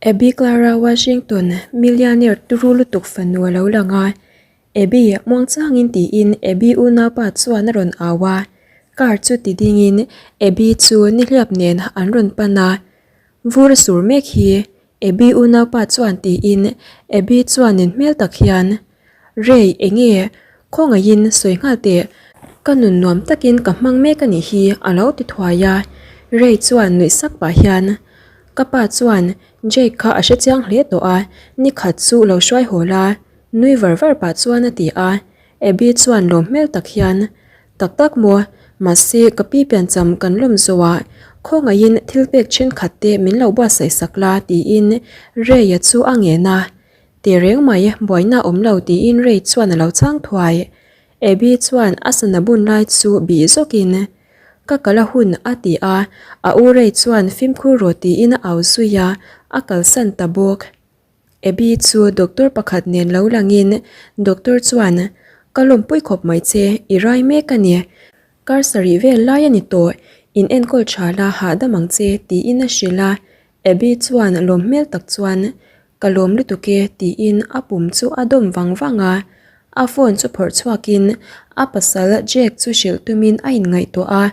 Abby Clara Washington, millionaire turu lutuk fanu a lo lang a. Abby, muangchangin tiin Abby unaupa chuan a rawn au a. Car chu ti dingin Abby chu nihliap nen an rawn pan a. Vur a sur mek hi Abby unaupa chuan tiin Abby chuan in hmel tak hian, Ray, enge? Khawngaihin sawi nghal teh. Ka nun nuam takin ka hmang mek a nih hi a lo ti thuai a. Ray chuan nuih sak pah hian, Ka pa chuan Jake kha a hre chiang hle tawh a, ni khat chu lo hruai haw la, nui var var pah chuan a ti a. Abby chuan lawm hmel tak hian, Tak tak maw, mahse ka pi piancham kan lawm zawh a, khawngaihin thil pek thenkhat te min lo buatsaih sak la tiin Ray-a chu a ngen a. Tehreng mai, buaina awm lo tiin Ray chuan a lo chhang thuai. Abby chuan a sana bun lai chu bih zawkin, Ka kal a hun a ti a, a u Ray chuan fimkhur rawh tiin a au zui a, a kalsan ta bawk. Abby chu doctor pakhat nen lo langin doctor chuan, Ka lawmpui khawp mai che, i rai mek a ni. Kar sarih vel lai a ni tawh, in enkawl tha la hahdam ang che tiin a hrilh a. Abby chuan lawm hmel tak chuan, Ka lawm lutuk e tiin a pum chu a dawm vang vang a. A phone chu phawrh chhuakin a pasal Jack chu hrilh tumin a inngaihtuah a,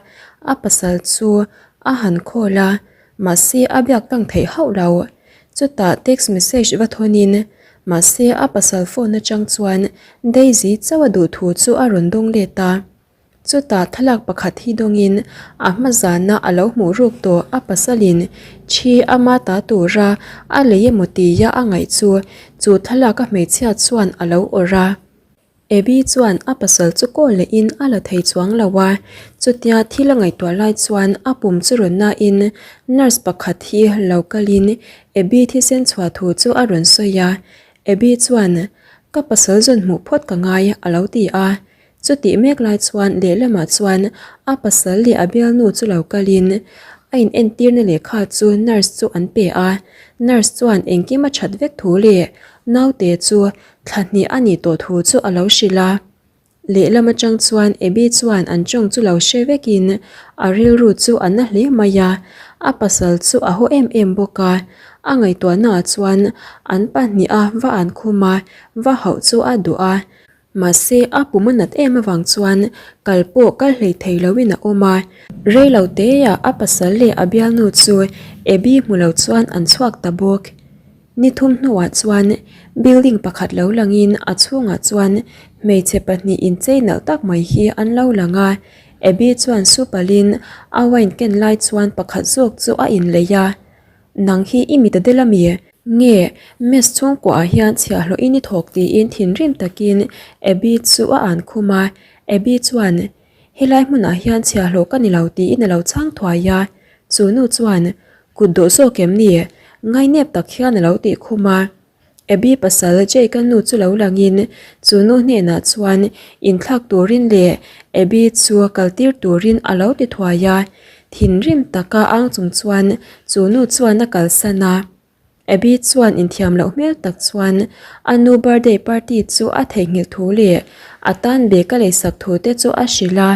a pasal chu a han call a, mahse a biak tlang theih hauh lo. Chutah text message va thawnin mahse a pasal phone atang chuan Daisy chauh a duh thu chu a rawn dawng let a. Chutah thlalak pakhat hi dawngin a hma zana a lo hmuh ruk tawh a pasalin thi ama ta tura a lei emaw tia a ngaih chu chu thlalak a hmeichhia chuan a lo awrh a. Abby chuan a pasal chu call lehin a la thei chuang lo a, chutia thil a ngaihtuah lai chuan a pum chu rawn nain nurse pakhat hi lo kalin Abby thisen chhuah thu chu a rawn sawi a. Abby chuan, Ka pasal zawn hmuh phawt ka ngai a lo ti a. Chutih mek lai chuan lehlamah chuan a pasal leh a bialnu chu lo kalin a inentirna lehkha chu nurse chu an pe a, nurse chuan engkim a that vek thu leh naute chu thla hnih a nih tawh thu chu a lo hrilh a. Lehlam atang chuan Abby chuan an tawng chu lo hre vekin a rilru chu a na hle mai a, a pasal chu a haw em em bawk a, a ngaihtuahnaah chuan an pahniha va an khum a, va hauh chu a duh a. Mahse, a pum a nat em avang chuan kal pawh kal hlei thei loin a awm a. Rei lo teah a pasal leh a bialnu chu Abby hmu lo chuan an chhuak ta bawk. Ni thum hnuah chuan building pakhat lo langin a chhungah chuan hmeichhe pahnih inchei nalh tak mai hi an lo lang a. Abby chuan supalin a wine ken lai chuan pakhat zawk chu a inlei a. Nang hi i mit a del ami? Nge, mess chhungkuah ah hian chhiahhlawh in i thawk tiin thinrim takin Abby chu a an khum a, Abby chuan, Helai hmunah hian chhiahhlawh ka ni lo tiin a lo chhang thuai a, chu nu chuan, Kut dawh zawk em ni? Ngainep tak hian a lo tih khum a. Abby pasal Jake-a nu chu lo langin chu nu hnenah chuan inthlak turin leh Abby chu kaltir turin a lo ti thuai a. Thinrim taka ang chung chuan chu nu chuan a kalsan a. Abby chuan inthiam loh hmel tak chuan a nu birthday party chu a theihnghilh thu leh a tan bag a leisak thu te chu a hrilh a.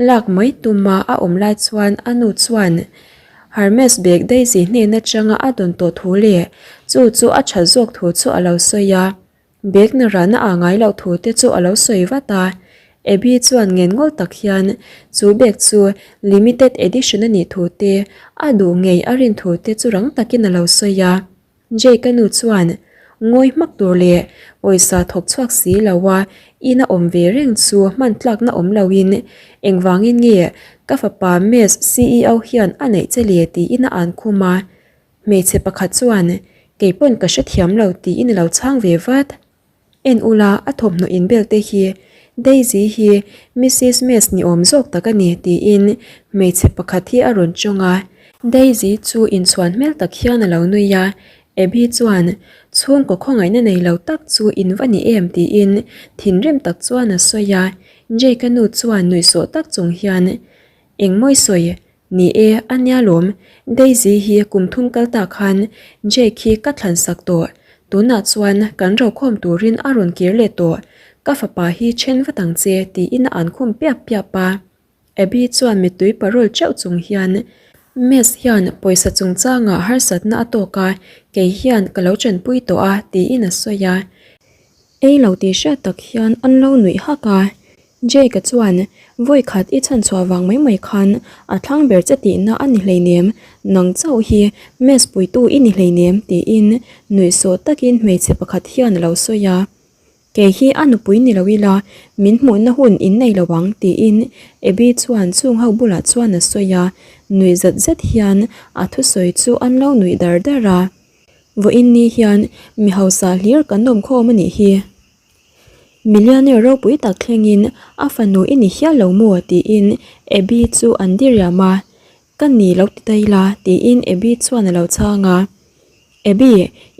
Lak mai tuma a awm lai chuan a nu chuan Hermes bag Daisy hnen atanga a dawn tawh thu leh chu chu a that zawk thu chu a lo sawi a, bag na rana ah ngai loh thu te chu a lo sawi vat a. Abby chuan ngen ngawl tak hian chu bag chu limited edition a nih thu te, a duh ngei a rin thu te chu rang takin a lo sawi a. Jake-a nu chuan ngawi hmak tur leh pawisa thawk chhuak si lo a ina awm ve reng chu hman tlakna awm loin engvangin nge ka fapa Mess ceo hian a neih che le tiin a an khum a. Hmeichhe pakhat chuan keipawn ka hrethiam lo tiin a lo chhang ve vat. En ula, a thawmhnaw inbel te hi Daisy hi Missis Mess ni awm zawk tak a ni tiin hmeichhe pakhat hi a rawn tawng a. Daisy chu inchhuan hmel tak hian a lo nui a, Abby chuan chhungkaw khawngaihna nei lo tak chu in va ni em tiin thinrim tak chuan a sawi a. Jake-a nu chuan nuihsawh tak chung hian Engmawi sawi Ni e, a nia lawm. Daisy hi kum thum kal ta khan Jake hi ka thlan sak tawh. Tunah chuan kan rokhawm turin a rawn kir leh tawh. Ka fapa hi then vat ang che tiin a an khum piap piap a. Abby chuan mittui parol teuh chung hian. Mess hian pawisa chungchangah harsatna a tawk a, kei hian ka lo chanpui tawh a, tiin a sawi a. Ei lo tih hriat tak hian an lo nuih hak a. Jake-a chuan, Vawi khat i chhanchhuah vang mai mai khan a thlang ber che tihna a ni hleinem, nang chauh hi mess puitu i ni hleinem, tiin nuihsawh takin hmeichhe pakhat hian a lo sawi a. Kei hi a nupui ni lo ila, min hmuhna hun in nei lo ang, tiin Abby chuan chung ho bulah chuan a sawi a, nuih zat zet hian a thusawi chu an lo nuih dar dar a. Vawiin ni hian mi hausa hlir kan awm khawm a nih hi. Millionaire ropui tak thlengin a fanu i ni hial lo maw? tiin Abby chu an diriam a. Ka ni lo ti ta ila tiin Abby chuan a lo chhang a. Abby,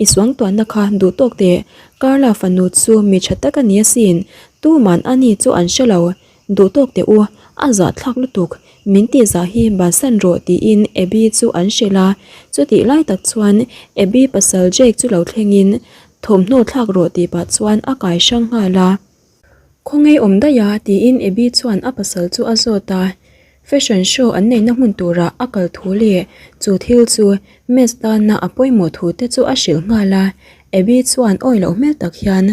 i suangtuahna kha duh tawk teh, Carla fanu chu mi tha tak a ni asin, tuman a ni chu an hre lo, duh tawk teh u, a zahthlak lutuk, min tih zah hi bansan rawh tiin Abby chu an hrilh a, chutih lai tak chuan Abby pasal Jake chu lo thlengin thawmhnaw thlak rawh tih pah chuan a kai hrang nghal a. Khawngaih awm daih a tiin Abby chuan a pasal chu a zawt a, fashion show an neihna hmun turah a kal thu leh chu thil chu Mess tana a pawimawh thu te chu a hrilh nghal a, Abby chuan awi loh hmel tak hian,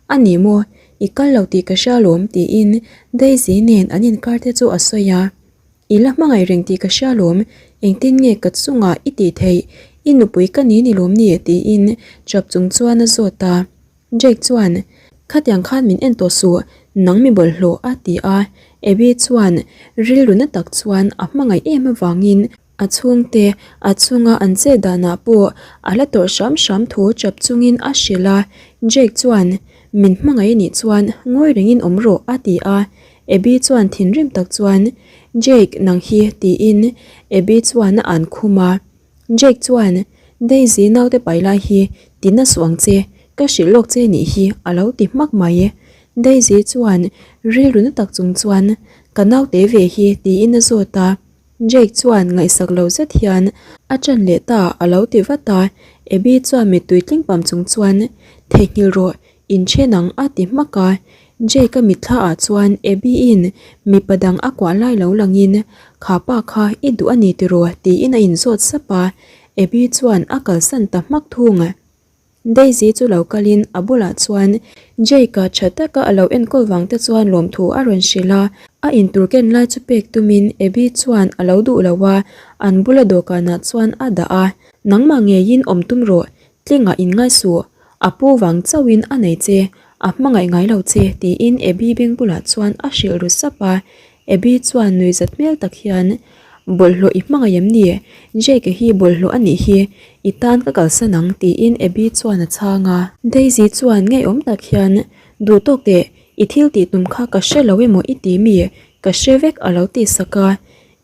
A ni maw, i kal lo tih ka hria lawm tiin Daisy nen an inkar te chu a sawi a, I la hmangaih reng tih ka hria lawm, engtin nge ka chungah i tih theih, i nupui ka ni ni lawm ni tiin chap chung chuan a zawt a. Jake chuan, Khatiang khan min en tawh suh, nang mi bawlhhlawh a ti a. Abby chuan rilru na tak chuan a hmangaih em avangin a chhungte a chunga an chet danah pawh a la tawrh hram hram thu chap chungin a hrilh a. Jake chuan, Min hmangaih anih chuan ngawi rengin awm rawh a ti a. Abby chuan thinrim tak chuan, Jake nang hi tiin Abby chuan a an khum a. Jake chuan, Daisy naute pai lai hi ti na suh ang che, ka hrilh lawk che nih hi a lo ti hmak mai. Daisy chuan rilru na tak chung chuan, Ka naute ve hi tiin a zawt a. Jake chuan ngaihsak lo zet hian a ṭan leh ta a lo ti vat a. Abby chuan mittui tling pam chung chuan, Theihnghilh rawh, Inṭhen ang a ti hmak a, Jake-a mitthla ah chuan Abby-in mipa dang a kuah lai lo langin Kha pa kha i duh a ni tiraw tiin a inzawt sap a, Abby chuan a kalsan ta hmak thung. Daisy chu lo kalin a bulah chuan Jake-a ṭha taka a lo enkawl vang te chuan lawmthu a rawn hrilh a, a intur ken lai chu pek tumin Abby chuan a lo duh lo a, an bula dawhkanah chuan a dah a, Nangmah ngeiin awm tum rawh, tlingah inngai suh, A pu vang chauhin a nei che, a hmangaih ngai lo che, tiin Abby beng bulah chuan a hrilh ru sap a. Abby chuan nui zat hmel tak hian, Bawlhhlawh i hmangaih em ni? Jake hi bawlhhlawh a nih hi, i tan ka kalsan ang, tiin Abby chuan a chhang a. Daisy chuan ngeiawm tak hian, Duh tawk teh, i thil tih tum kha ka hre lo emaw i ti mi? Ka hre vek a lo ti sak a.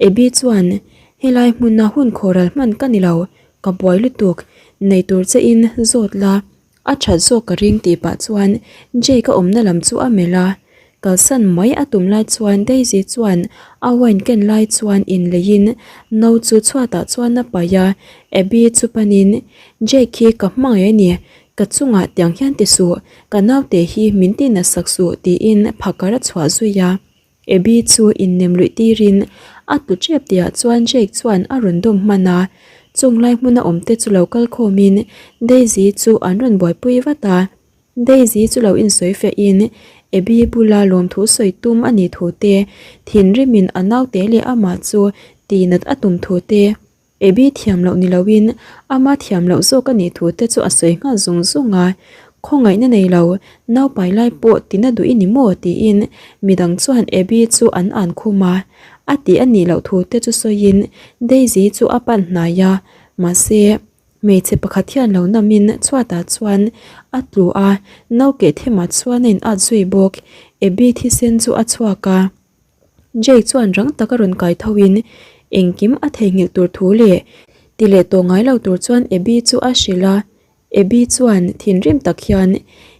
Abby chuan, Helai hmuna hun khawhral hman ka ni lo, Ka buai lutuk, nei tur che in zawt la, a that zawk ka ring tih pah chuan Jake a awmna lam chu a melh a, kalsan mai a tum lai chuan Daisy chuan a wine ken lai chuan inleiin no chu chhuatah chuan a paih a, Abby chu panin Jake hi ka hmangaih a ni, ka chungah tiang hian ti suh, ka naute hi min ti nasak suh tiin phakar a chhuah zui a. Abby chu innem luih tirin a tlu tep tihah chuan Jake chuan a rawn dawm hman a, chung lai hmuna awm te chu lo kal khawmin Daisy chu an rawn buaipui vat a. Daisy chu lo insawi fiahin Abby bula lawmthu sawi tum a nih thu te, thinrimin a naute leh amah chu tihnat a tum thu te, Abby thiam loh ni loin ama thiam loh zawk a nih thu te chu a sawi nghal zung zung a, Khawngaihna nei lo, naupai lai pawh tina duh i ni maw? tiin midang chuan Abby chu an an khum a, a tih a nih loh thu te chu sawiin Daisy chu a pan hnai a, mahse hmeichhe pakhat hian lo namin chhuatah chuan a tlu a, naukeh themah chuan a in at zui bawk, Abby thisen chu a chhuak a. Jake chuan rang taka rawn kai tho in engkim a theihnghilh tur thu leh ti leh tawh ngai lo tur chuan Abby chu a hrilh a, Abby chuan thinrim tak hian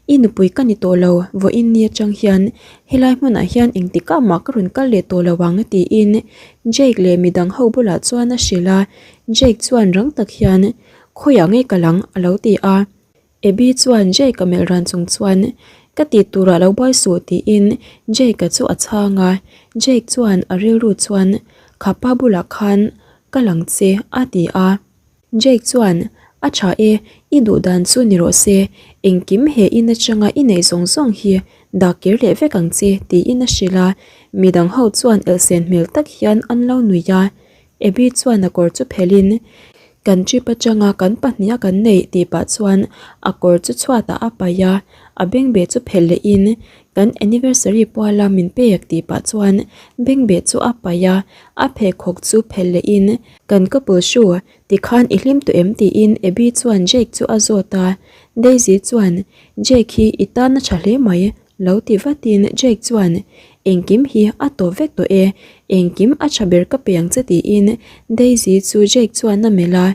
I nupui ka ni tawh lo, vawiin ni atang hian helai hmunah hian engtikah mah ka rawn kal leh tawh lo ang tiin Jake leh midang ho bulah chuan a hrilh a, Jake chuan rang tak hian Khawiah ngei ka lang a lo ti a. Abby chuan Jake-a melh ran chung chuan, Ka tih turah lo buai suh tiin Jake-a chu a chhang a. Jake chuan a rilru chuan, Kha pa bulah khan Kal ang che, a ti a. Jake chuan, A tha e, i duh dan chu ni rawh se, engkim he in atanga i neih zawng zawng hi dak kir leh vek ang che, tiin a hrilh a. Midang ho chuan elhsen hmel tak hian an lo nui a. Abby chuan a kawr chu phelhin, Kan trip atanga kan pahniha kan neih tih pah chuan a kawr chu chhuatah a paih a, a bengbeh chu phelh lehin, Kan anniversary puala min pek tih pah chuan bengbeh chu a paih a, a pheikhawk chu phelh lehin, Kan couple shoe tikhan i hlim tawh em tiin Abby chuan Jake chu a zawt a, Daisy chuan, Jake hi i tan a tha hle mai, Lo ti vatin Jake chuan, Engkim hi a tawp vek tawh e, engkim a tha ber ka pe ang che tiin Daisy chu Jake chuan a melh a.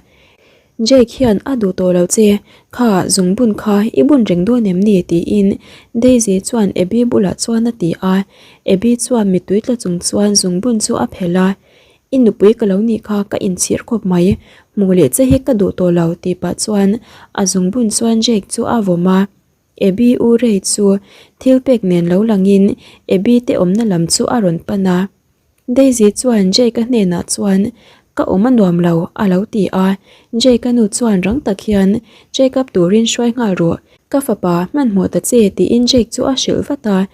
Jake hian a duh tawh lo che, kha zungbun kha i bun reng dawn em ni tiin Daisy chuan Abby bulah chuan a ti a. Abby chuan mittui tla chung chuan zungbun chu a phelh a, I nupui ka lo nih kha ka inchhir khawp mai, hmuh leh che hi ka duh tawh lo tih pah chuan a zungbun chuan Jake chu a vawm a. Abby u Ray chu thil pek nen lo langin Abby te awmna lam chu a rawn pan a. Daisy chuan Jake-a hnenah chuan, Ka awm a nuam lo, a lo ti a. Jake-a nu chuan rang tak hian, Check up turin hruai nghal rawh, ka fapa hmanhmawh ta che, tiin Jake chu a hrilh vat a.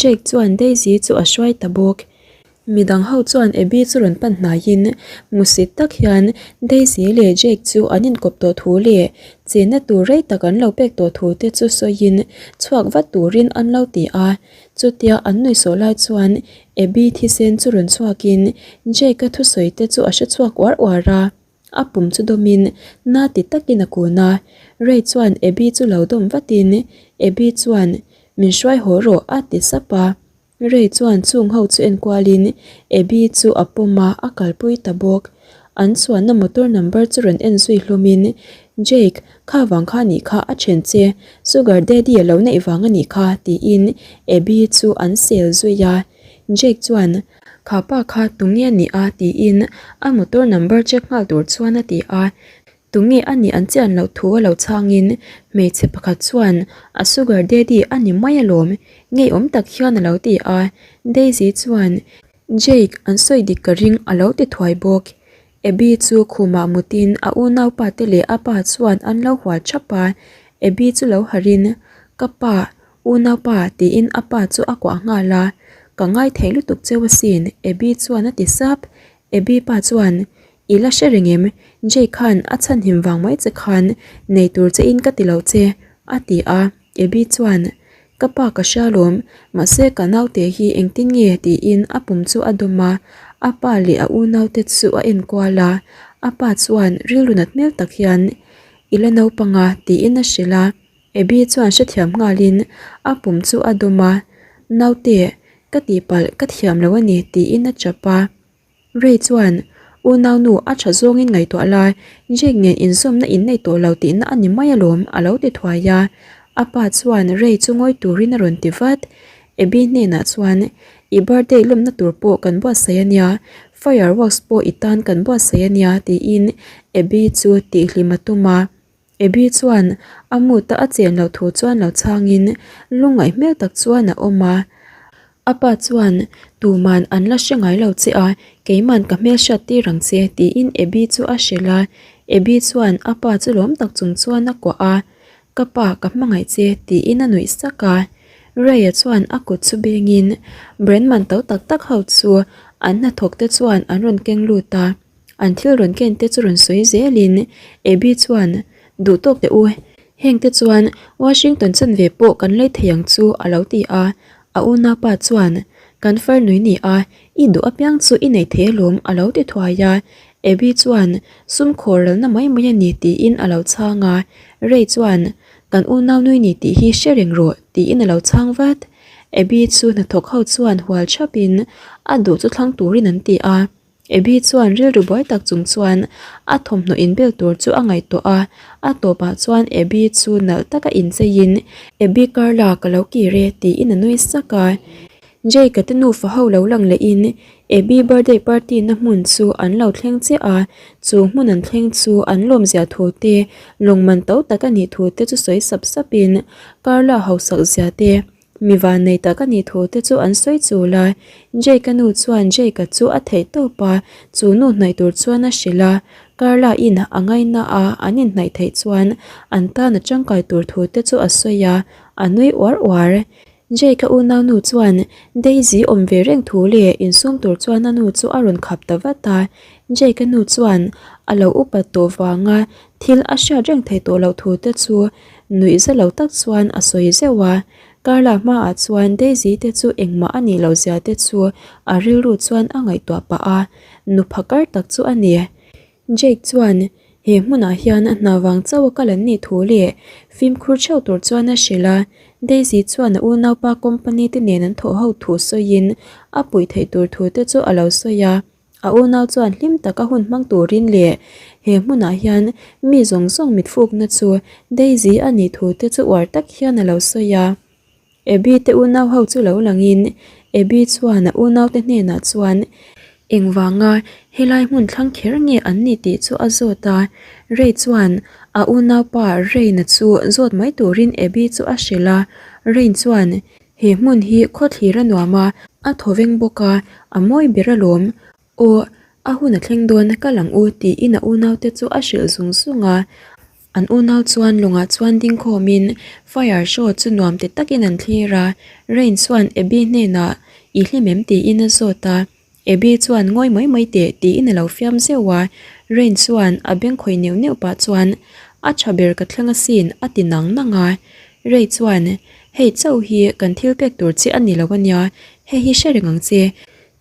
Jake chuan Daisy chu a hruai ta bawk. Midang ho chuan Abby chu rawn pan hnaiin musit tak hian Daisy leh Jake chu an inkawp tawh thu leh chenna tur rei tak an lo pek tawh thu te chu sawiin chhuak vat turin an lo ti a. Chutia an nuihsawh lai chuan Abby thisen chu rawn chhuakin Jake-a thusawi te chu a hre chhuak uar uar a. A pum chu dawmin na ti takin a kun a, Ray chuan Abby chu lo dawm vatin Abby chuan min hruai haw rawh a ti sap a. Ray chuan chung ho chu enkualin Abby chu a pawm a, a kalpui ta bawk. An chuanna motor number chu rawn en zui hlawmin, Jake, kha vang kha nih kha a then che, sugar daddy a lo neih vang a nih kha, tiin Abby chu an sel zui a. Jake chuan, Kha pa kha tunge a nih a? tiin a motor number check nghal tur chuan a ti a. Tunge a nih an chian loh thu a lo chhangin hmeichhe pakhat chuan a sugar daddy a ni mai alawm, ngeiawm tak hian a lo ti a, Daisy chuan Jake an sawi dik ka ring a lo ti thuai bawk. Abby chu khumah mutin a unaupa te leh a pa chuan an lo hual thap a, Abby chu lo harhin Ka pa, unaupa tiin a pa chu a kuah nghal a, Ka ngaithei lutuk cheu asin Abby chuan a ti sap, Abby pa chuan I la hre reng em? Jay khan a chhanhim vang mai che khan nei tur che in ka ti lo che, a ti a. Abby chuan, Ka pa ka hria lawm, mahse ka naute hi engtin nge tiin a pum chu a dawm a, a pa leh a unaute chu a enkual a. A pa chuan rilru nat hmel tak hian, I la naupang a, tiin a hrilh a. Abby chuan hrethiam nghalin a pum chu a dawm a, Naute, ka tihpalh ka thiam lo a ni, tiin a chap a. Ray chuan, Unaunu, a tha zawngin ngaihtuah la, Jake nen inzawmna in nei tawh lo tihna a ni mai alawm, a lo ti thuai a. A pa chuan Ray chu ngawi turin a rawn ti vat. Abby hnenah chuan, I birthday lawmna tur pawh kan buatsaih a nia, fireworks pawh i tan kan buatsaih a nia, tiin Abby chu tihhlim a tum a. Abby chuan a mood a a chen loh thu chuan lo chhangin lungngaih hmel tak chuan a awm a. A pa chuan tuman an la hre ngai lo che a, keiman ka hmel hriat tir ang che tiin Abby chu a hrilh a. Abby chuan a pa chu lawm tak chung chuan a kuah a, Ka pa ka hmangaih che tiin a nuih sak a. Ray-a chuan a kut chu bengin brand man to tak tak ho chu an hnathawk te chuan an rawn keng lut a. An thil rawn ken te chu rawn sawi zelin Abby chuan, Duh tawk teh u, heng te chuan Washington chanve pawh kan lei thei ang chu a lo ti a. A unaupa chuan, Kan farnui ni a, i duh apiang chu i nei thei alawm a lo ti thuai a. Abby chuan, Sum khawr ralna mai mai a ni tiin a lo chhang a. Ray chuan, Kan unau nui ni tih hi hre reng rawh tiin a lo chhang vat. Abby chu hnathawk ho chuan hual thapin a duh chu thlang turin an ti a. Abby chuan rilru buai tak chung chuan a thawmhnaw inbel tur chu a ngaihtuah a, a tawpah chuan Abby chu nalh taka incheiin, Abby Carla ka lo kir e tiin a nui sak a. Jake-a te nufa ho lo lang lehin Abby birthday party na hmun chu an lo thleng chiah a, chu hmun an thleng chu an lawmzia thu te, lawngman to tak a nih thu te chu sawi sap sapin Carla hausak zia te. Mi vannei tak a nih thu te chu an sawi chul a, Jake-a nu chuan Jake-a chu a theih tawp a, chu nu hnaih tur chuan a hrilh a, Carla-in a ngaina a an inhnaih theih chuan an tan a tangkai tur thu te chu a sawi a, a nui uar uar. Jake-a unaunu chuan Daisy awm ve reng thu leh insum tur chuan a nu chu a rawn khap ta vat a, Jake-a nu chuan a lo upat tawh vanga thil a hriat reng theih tawh loh thu te chu nuih za lo tak chuan a sawi zeuh a, Carla hmaah chuan Daisy te chu engmah a nih loh zia te chu a rilru chuan a ngaihtuah pah a, nu phakar tak chu a ni. Jake chuan he hmunah hian a hna vang chauh a kal an nih thu leh fimkhur theuh tur chuan a hrilh a, Daisy chuan a unaupa company te nen an thawh ho thu sawiin a puih theih tur thu te chu a lo sawi a. A unau chuan hlim taka hun hmang turin leh he hmunah hian mi zawng zawng mitfukna chu Daisy a nih thu te chu uar tak hian a lo sawi a. Abby te unau ho chu lo langin Abby chuan a unaute hnenah chuan engvanga helai hmun thlang kher nge an ni tih chu a zawt a. Ray chuan a unaupa Rain-a chu zawt mai turin Abby chu a hrilh a. Rain chuan He hmun hi khawthlir a nuam a, a thaw veng bawk a, a mawi ber alawm. Aw, a hun a thleng dawn, kal ang u tiin a unaute chu a hrilh zung zung a. An unau chuan lawngah chuan ding khawmin fire show chu nuam ti takin an thlir a. Rain chuan Abby hnenah I hlim em tiin a zawt a. Abby chuan ngawi mai mai teh tiin a lo fiam zeuh a, Rain chuan a beng khawih neuh neuh pah chuan a tha ber ka thleng asin a ti nang nang a. Ray chuan hei chauh hi kan thil pek tur che a ni lo ania, hei hi hre reng ang che,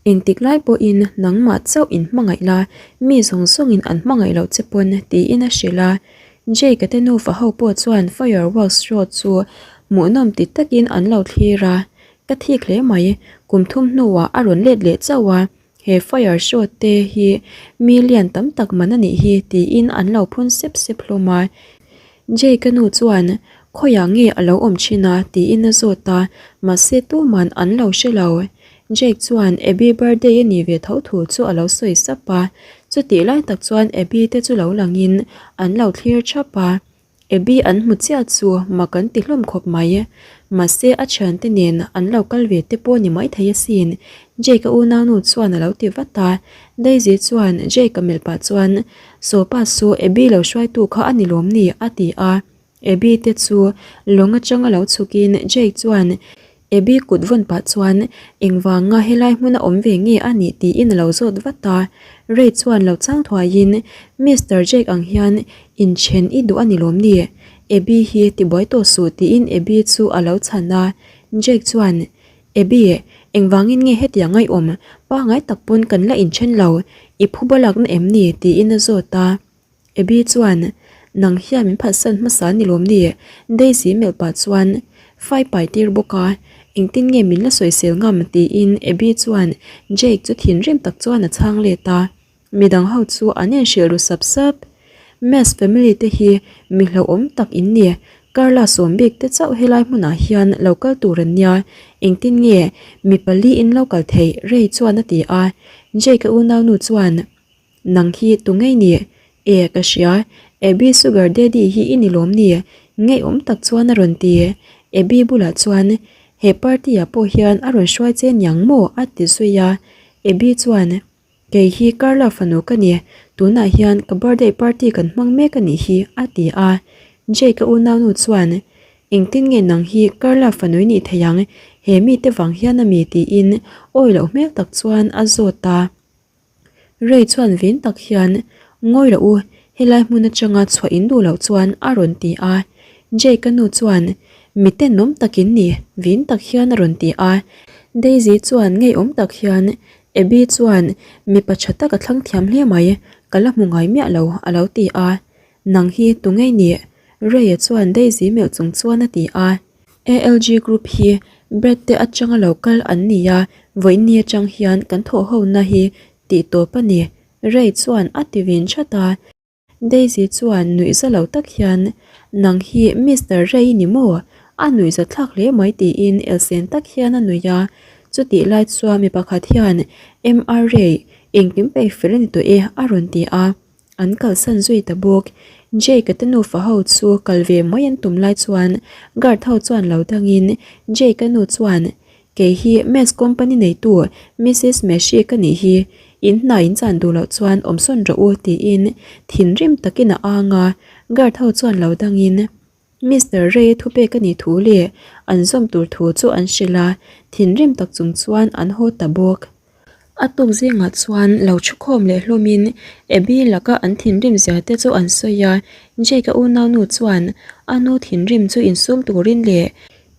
engtik lai pawhin nangmah chauh in hmangaih la, mi zawng zawngin an hmangaih loh che pawn tiin a hrilh a. Jake-a te nufa ho pawh chuan fireworks show chu hmuhnawm ti takin an lo thlir a. Ka thik hle mai, kum thum hnuah a rawn let leh chauh a, he fire show te hi mi lian tam tak man a nih hi tiin an lo phun sep sep hlawm a. Jay ka nu chuan khawiah nge a lo awm thin a tiin a zawt a, mahse tuman an lo hre lo. Jake chuan Abby birthday a nih ve tho thu chu a lo sawi sap a, chutih lai tak chuan Abby te chu lo langin an lo thlir thap a. Abby an hmu chiah chu mak an ti hlawm khawp mai. Mahse a thiante nen an lo kal ve te pawh ni maithei asin, Jake-a unaunu chuan a lo ti vat a. Daisy chuan Jake-a melh pah chuan, Sawpa su Abby lo hruaitu kha a ni lawm ni? a ti a. Abby te chu lawng atanga lo chhukin Jake chuan Abby kut vawn pah chuan engvanga helai hmuna awm ve nge a nih tiin a lo zawt vat a. Ray chuan lo chang thuaiin Mister Jake ang hian inthen i duh a ni lawm ni? Abby hi tibuai tawh suh tiin Abby chu a lo chhan a. Jake chuan Abby, engvangin nge hetiang a i awm? Pangai tak pawn kan la inthen lo, i phuba lakna em ni? tiin a zawt a. Abby chuan, Nang hian min phatsan hmasa ni lawm ni? Daisy melh pah chuan fai pai tir bawk a, engtin nge min la sawisel ngam? tiin Abby chuan Jake chu thinrim tak chuan a chhang let a. Midang ho chu an inhrilh ru sap sap. Mass family te hi mi hlauhawm tak in ni. Carla sawm bik te chauh helai hmunah hian lo kal tur an nia, engtin nge mi pali in lo kal theih? Ray chuan a ti a. Jake-a unaunu chuan. Nang hi tu ngei ni? E, ka hria. Abby sugar daddy hi i ni lawm ni? Ngeiawm tak chuan a rawn ti. Abby bulah chuan, He party ah pawh hian a rawn hruai che niang maw? a ti zui a. Abby chuan, Kei hi Carla fanu ka ni. Tunah hian ka birthday party kan hmang mek a nih hi, a ti a. Jake-a unaunu chuan, Engtin nge nang hi Carla fanu i nih thei ang? He mite vang hian a mi? tiin awi loh hmel tak chuan a zawt a. Ray chuan vin tak hian, Ngawi loh u, helai hmun atanga chhuah in duh loh chuan a rawn ti a. Jake-a nu chuan, Mi tenawm tak in ni, vin tak hian a rawn ti a. Daisy chuan ngeiawm tak hian, Abby chuan mipa tha tak a thlang thiam hle mai, ka la hmu ngai miah lo, a lo ti a. Nang hi tu ngei ni? Ray-a chuan Daisy melh chung chuan a ti a. ALG Group hi Brad te atanga lo kal an ni a, vawiinni atang hian kan thawh hona hi tih tawp a ni, Ray chuan a ti vin that a. Daisy chuan nuihza lo tak hian, Nang hi Mister Ray i ni maw? A nuihza thlak hle mai tiin elsen tak hian a nuih a. Chutih lai chuan mi pakhat hian, MR Ray, engkim peih fel a ni tawh e a rawn ti a. An kalsan zui ta bawk. Jake-a te nufa ho chu kal ve mai an tum lai chuan guard ho chuan lo dangin Jake-a nu chuan Kei hi Mess company neitu Missus Messi ka nih hi, in hna in chan duh loh chuan awmsawn rawh u tiin thinrim takin a ang a, guard ho chuan lo dangin Mister Ray thupek a nih thu leh an zawm tur thu chu an hrilh a, thinrim tak chung chuan an haw ta bawk. A tuk zingah chuan lo thukhawm leh hlawmin Abby laka an thinrim zia te chu an sawi a, Jake-a unaunu chuan a nu thinrim chu insum turin leh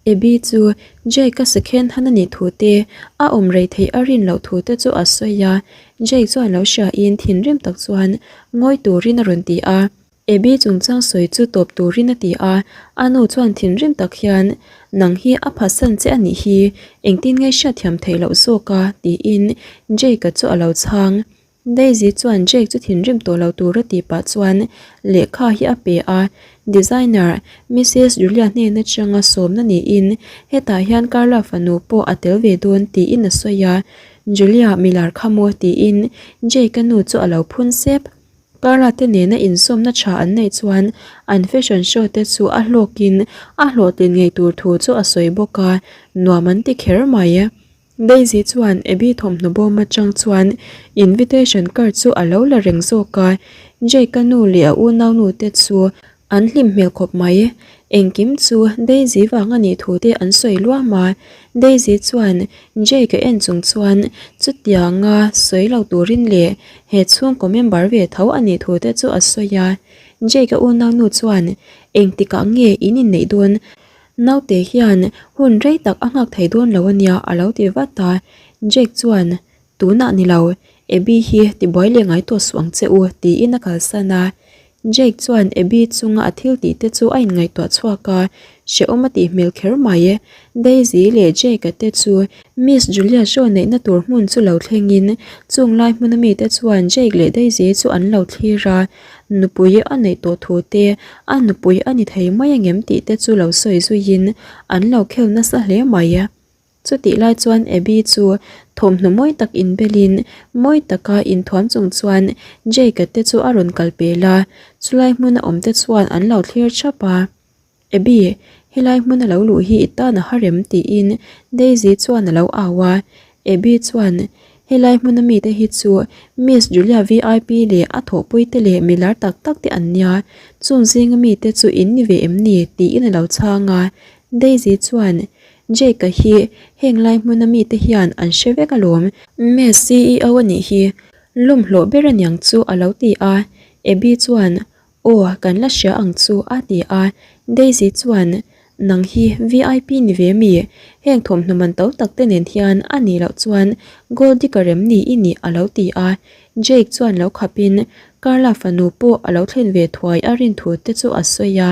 Abby chu Jake-a second han a nih thu te, a awm rei theih a rin loh thu te chu a sawi a, Jake chuan lo hriain thinrim tak chuan ngawi turin a rawn ti a. Abby chungchang sawi chu tawp turin a ti a, a nu chuan thinrim tak hian, Nang hi a phatsan che a nih hi, engtin nge hriatthiam theih loh zawk a? tiin Jake-a chu a lo chhang. Daisy chuan Jake chu thinrim tawh lo tur a tih pah chuan lehkha hi a pe a, Designer Missus Julia hnen atanga sawmna niin hetah hian Carla fanu pawh a tel ve dawn tiin a sawi a, Julia milar kha maw tiin Jake-a nu chu a lo phun sep. Carla te nena inzawmna tha an neih chuan an fashion show te chu a hlawkin a hlawhtlin ngei tur thu chu a sawi bawk a, nuam an ti kher mai. Daisy chuan Abby thawmhnaw bawm atang chuan invitation card chu a lo la reng zawk a, Jake-a nu leh a unaunu te chu An hlim hmel khawp mai. Engkim chu Daisy vang a nih thu te an sawi luam a. Daisy chuan Jake a en chung chuan chutianga sawi lo turin leh he chhungkaw member ve tho a nih thu te chu a sawi a. Jake a unaunu chuan engtikah nge in inneih dawn? Naute hian hun rei tak a nghak thei dawn lo a nia a lo ti vat a. Jake chuan Tunah ni lo, Abby hi tibuai leh ngai tawh suh ang che u, tiin a kalsan a. Jake chuan Abby chunga a thil tih te chu a inngaihtuah chhuak a, hrehawm a tih hmel kher mai. Daisy leh Jake-a te chu Miss Julia show neihna tur hmun chu lo thlengin chung lai hmuna mite chuan Jake leh Daisy chu an lo thlir a, nupui a neih tawh thu te, a nupui a ni thei mai angem tih te chu lo sawi zuiin an lo khel nasa hle mai. Chutih lai chuan Abby chu thawmhnaw mawi tak inbelin mawi taka inthuam chung chuan Jake-a te chu a rawn kal pel a, chulai hmuna awm te chuan an lo thlir thap a. Abby, helai hmuna lo luh hi i tan a har em? tiin Daisy chuan a lo au a. Abby chuan, Helai hmuna mite hi chu Miss Julia vip leh a thawhpuite leh milar tak tak te an nia, chung zinga mite chu in ni ve em ni? tiin a lo chhang a. Daisy chuan, Jake-a hi heng lai hmuna mite hian an hre vek alawm. Mess ceo a nih hi lawmhlawh ber aniang chu a lo ti a. Abby chuan, Aw, kan la hria ang chu a ti a. Daisy chuan, Nang hi vip ni ve mi? Heng thawmhnaw man to tak te nen hian a nih loh chuan gold digger em ni i nih a lo ti a. Jake chuan lo khapin Carla fanu pawh a lo thlen ve thuai a rin thu te chu a sawi a.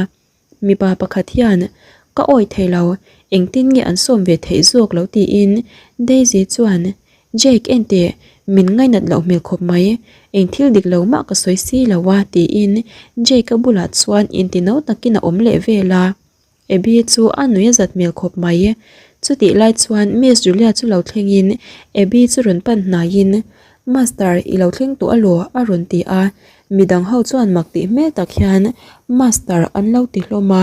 Mipa pakhat hian, Ka awih thei lo, engtin nge an sawm ve theih zawk lo tiin Daisy chuan, Jake enteh, min ngainat loh hmel khawp mai, eng thil dik lo mah ka sawi si lo a tiin Jake-a bulah chuan intino takin a awm leh vel a. Abby chu a nui a zat hmel khawp mai. Chutih lai chuan Miss Julia chu lo thlengin Abby chu rawn pan hnaiin, Master, i lo thleng tawh alaw? a rawn ti a. Midang ho chuan mak tih hmel tak hian Master an lo ti hlawm a.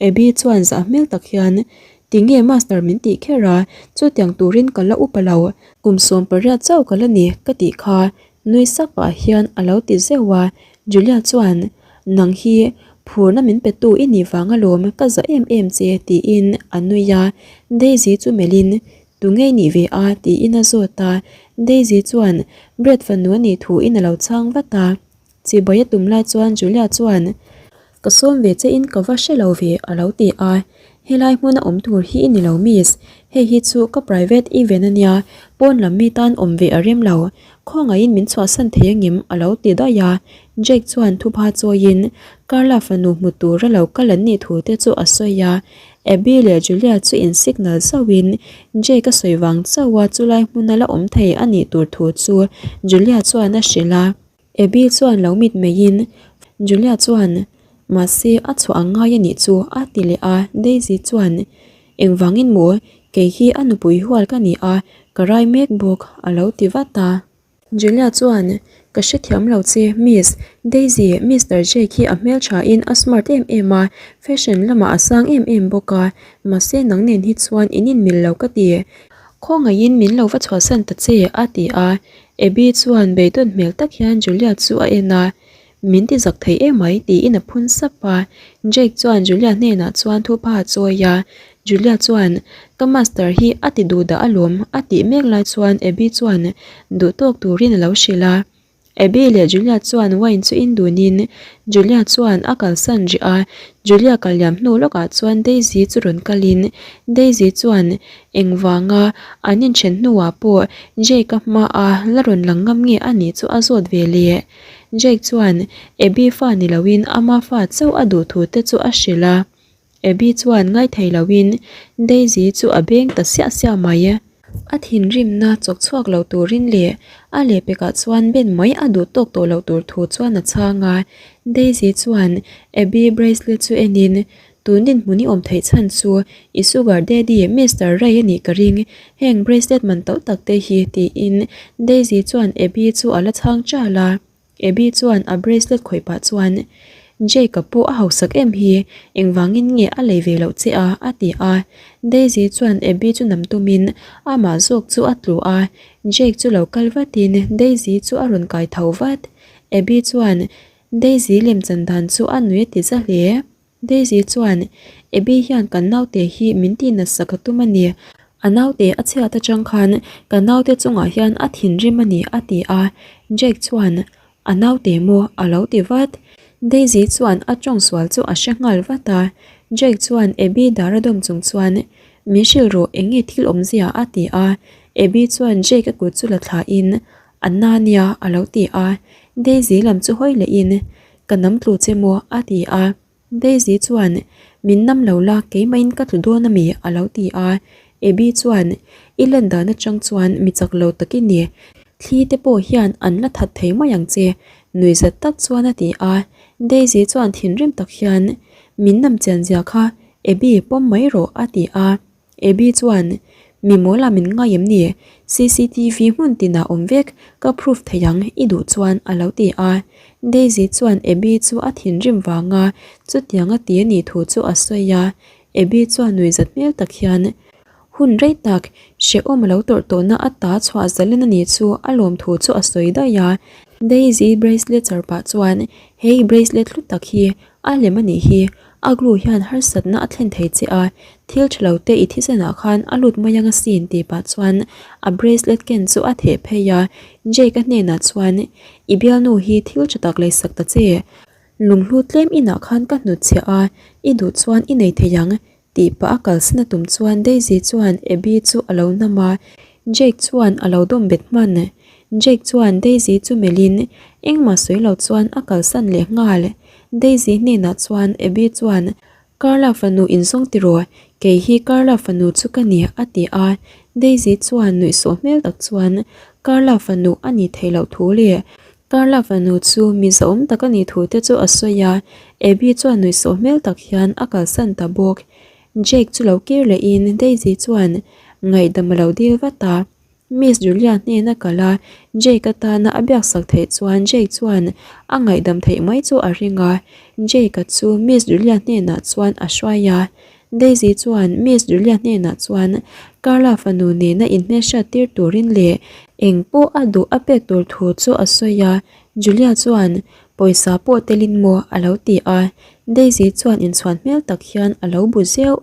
Abby chuan zah hmel tak hian, Tinge Master min tih kher a, chutiang turin ka la upa lo, kum 18 chauh ka la ni ka tih kha nui sak pah hian a lo ti zeuh a. Julia chuan, Nang hi phurna min petu i nih vang alawm ka za em em che tiin a nui a. Daisy chu melhin, Tunge i nih ve a? tiin a zawt a, Daisy chuan Brad fanu a nih thu in a lo chhang vat a. Chibai a tum lai chuan Julia chuan, Ka sawm ve che in ka va hre lo ve a lo ti a, Helai hmuna awm tur hi i ni lo miss, hei hi chu ka private event a nia, pawn lam mi tan awm ve a rem lo, khawngaihin min chhuahsan thei angem a lo ti daih a, Jake chuan thupha chawiin Carla fanu hmu tura lo kal an nih thu te chu a sawi a, Abby leh Julia chu in signal zauhin Jake a sawi vang chauha chulai hmuna la awm thei a nih tur thu chu Julia chuan a hrilh a. Abby chuan lo mit meiin Julia chuan mahse a chhuah ang ngai a nih chu a ti leh a, Daisy chuan engvangin maw kei hi a nupui hual ka ni a, ka rai mek bawk a lo ti vat a. Julia chuan, Ka hrethiam lo che, Miss. Daisy, Mister Jake hi a hmelthain a smart em em a, fashion lamah a sang em em bawk a, mahse nang nen hi chuan in inmil lo ka ti. Khawngaihin min lo va chhuahsan ta che, a ti a. Abby chuan beidawn hmel tak hian Julia chu a en a, Min ti zak thei emai, tiin a phun sap a. Jake chuan Julia hnenah chuan thupa a chawi a. Julia chuan, Ka master hi a ti duh dah alawm, a tih mek lai chuan Abby chuan duh tawk turin a lo hrilh a. Abby leh Julia chuan wine chu in dunin Julia chuan a kalsan rih a, Julia kal liam hnu lawkah chuan Daisy chu rawn kalin Daisy chuan engvanga an inthen hnuah pawh Jake-a hmaa la rawn lang ngam nge a nih chu a zawt ve leh. Jake chuan Abby fa ni loin ama fa chauh a duh thu te chu a hrilh a. Abby chuan ngaithei loin Daisy chu a beng ta siah siah mai. A thinrimna chawk chhuak lo turin leh a lehpekah chuan ben mai a duh tawk tawh loh tur thu chuan a chhang a. Daisy chuan Abby bracelet chu enin, Tun dinhmun i awm theih chhan chu i sugar daddy Mister Ray a nih ka ring, heng bracelet man to tak te hi tiin Daisy chuan Abby chu a la chhang chal a. Abby chuan a bracelet khawih pah chuan, Jake-a pawh a hausak em hi, engvangin nge a lei ve loh che a? a ti a. Daisy chuan Abby chu nam tumin amah zawk chu a tlu a, Jake chu lo kal vatin Daisy chu a rawn kai tho vat. Abby chuan Daisy lemchan dan chu a nui a ti za hle. Daisy chuan, Abby hian kan naute hi min tih nasa ka tum a ni. A naute a chhiat atang khan ka naute chungah hian a thinrim a ni, a ti a. Jake chuan, A naute maw? a lo ti vat. Daisy chuan a tawng sual chu a hre nghal vat a. Jake chuan Abby dar a dawm chung chuan, Min hrilh rawh, eng nge thil awmzia? a ti a. Abby chuan Jake a kut chu la thlahin, A na nia, a lo ti a. Daisy lam chu hawi lehin, Ka nam tlu che maw? a ti a. Daisy chuan, Min nam lo la, keimahin ka tlu dawn a mi? a lo ti a. Abby chuan, I len dan atang chuan mi chak lo tak i ni. Thli te pawh hian an la that thei mai ang che, nui zat tak chuan a ti a. Daisy chuan thinrim tak hian, Min nam chian zia kha, Abby pawm mai rawh, a ti a. Abby chuan, Mi mawl ah min ngai em ni? Cctv hmun tinah awm vek, ka proof thei ang, i duh chuan, a lo ti a. Daisy chuan Abby chu a thinrim vanga chutiang a ti a nih thu chu a sawi a. Abby chuan nuihzat hmel tak hian, Hun rei tak, hrehawm a lo tawrh tawhna a ta chhuah zalen a nih chu a lawm thu chu a sawi daih a. Daisy bracelet char pah chuan, Hei bracelet hlu tak hi a lem a nih hi, A glue hian harsatna a thlen thei che a, thil tha lo te i thisenah khan a lut mai ang asin tih pah chuan a bracelet ken chu a theh phei a, Jake-a hnenah chuan, I bialnu hi thil tha tak leisak ta che, lunghlu tlem inah khan ka hnutchhiah a, i duh chuan i nei thei ang tih pah a kalsan a tum chuan Daisy chuan Abby chu a lo nam a, Jake chuan a lo dawm bet hman. Jake chuan Daisy chu melhin engmah sawi lo chuan a kalsan leh nghal. Daisy hnenah chuan Abby chuan, Carla fanu inzawng tiraw, kei hi Carla fanu chu ka ni, a ti a. Daisy chuan nuihsawh hmel tak chuan Carla fanu a nih theih loh thu leh Carla fanu chu mi zahawm tak a nih thu te chu a sawi a. Abby chuan nuihsawh hmel tak hian a kalsan ta bawk. Jake chu lo kir lehin Daisy chuan ngaihdam a lo dil vat a. Miss Julia hnena kal a, Jake atana a biaksak theih chuan Jake chuan a ngaihdam theih mai chu a ring a. Jake-a chu Miss Julia hnenah chuan a hruai a. Daisy chuan Miss Julia hnenah chuan Carla fanu nena inhmelhriat tir turin leh eng pawh a duh a pek tur thu chu a sawi a. Julia chuan, Pawisa pawh telin maw? a lo ti a. Daisy chuan inchhuan hmel tak hian a lo bu zeuh.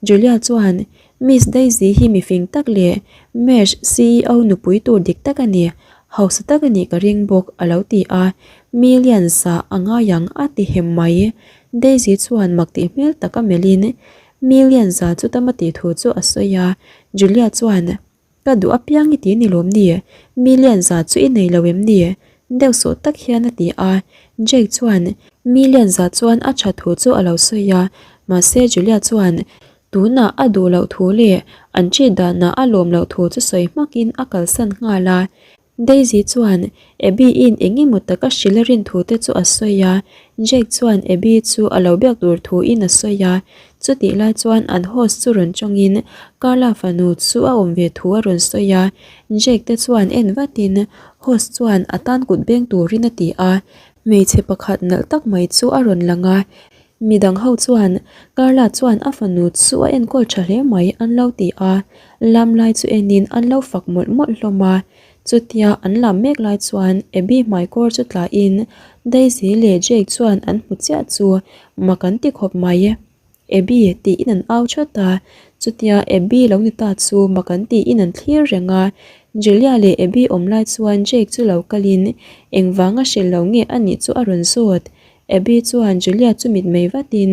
Julia chuan, Miss Daisy hi mifing tak leh Mesh ceo nupui tur dik tak a ni, hausa tak a nih ka ring bawk a lo ti a, millions ah a ngai ang a ti hem mai. Daisy chuan mak tih hmel tak a melhin millions ah chu tam a tih thu chu a sawi a, Julia chuan Ka duh apiang i ti ni lawm ni, millions ah chu i nei lo em ni? Deuh sawh tak hian a ti a, Jake chuan millions ah chuan a tha thu chu a lo sawi a, mahse Julia chuan Tunah a duh loh thu leh an ṭit danah a lawm loh thu chu sawi hmakin a kalsan nghal a. Daisy chuan Abby-in eng emaw taka hrilh a rin thu te chu a sawi a, Jake chuan Abby chu a lo biak tur thuin a sawi a. Chutih lai chuan an host chu rawn tawngin Carla fanu chu a awm ve thu a rawn sawi a. Jake te chuan en vatin. Host chuan a tan kut beng turin a ti a, hmeichhe pakhat nalh tak mai chu a rawn lang a, midang ho chuan Carla chuan a fanu chu a enkawl tha hle mai an lo ti a, lam lai chu enin an lo fak mawlh mawlh hlawm a, chutia an lam mek lai chuan Abby hmaikawr chu tlahin Daisy leh Jake chuan an hmu chiah chu mak an ti khawp mai. Abby tiin an au chat a, chutia Abby lo ni ta chu mak an tiin an thlir reng a, Julia leh Abby awm lai chuan Jake chu lo kalin engvanga hrilh lo nge a nih chu a rawn zawt. Abby chuan Julia chu mitmei vatin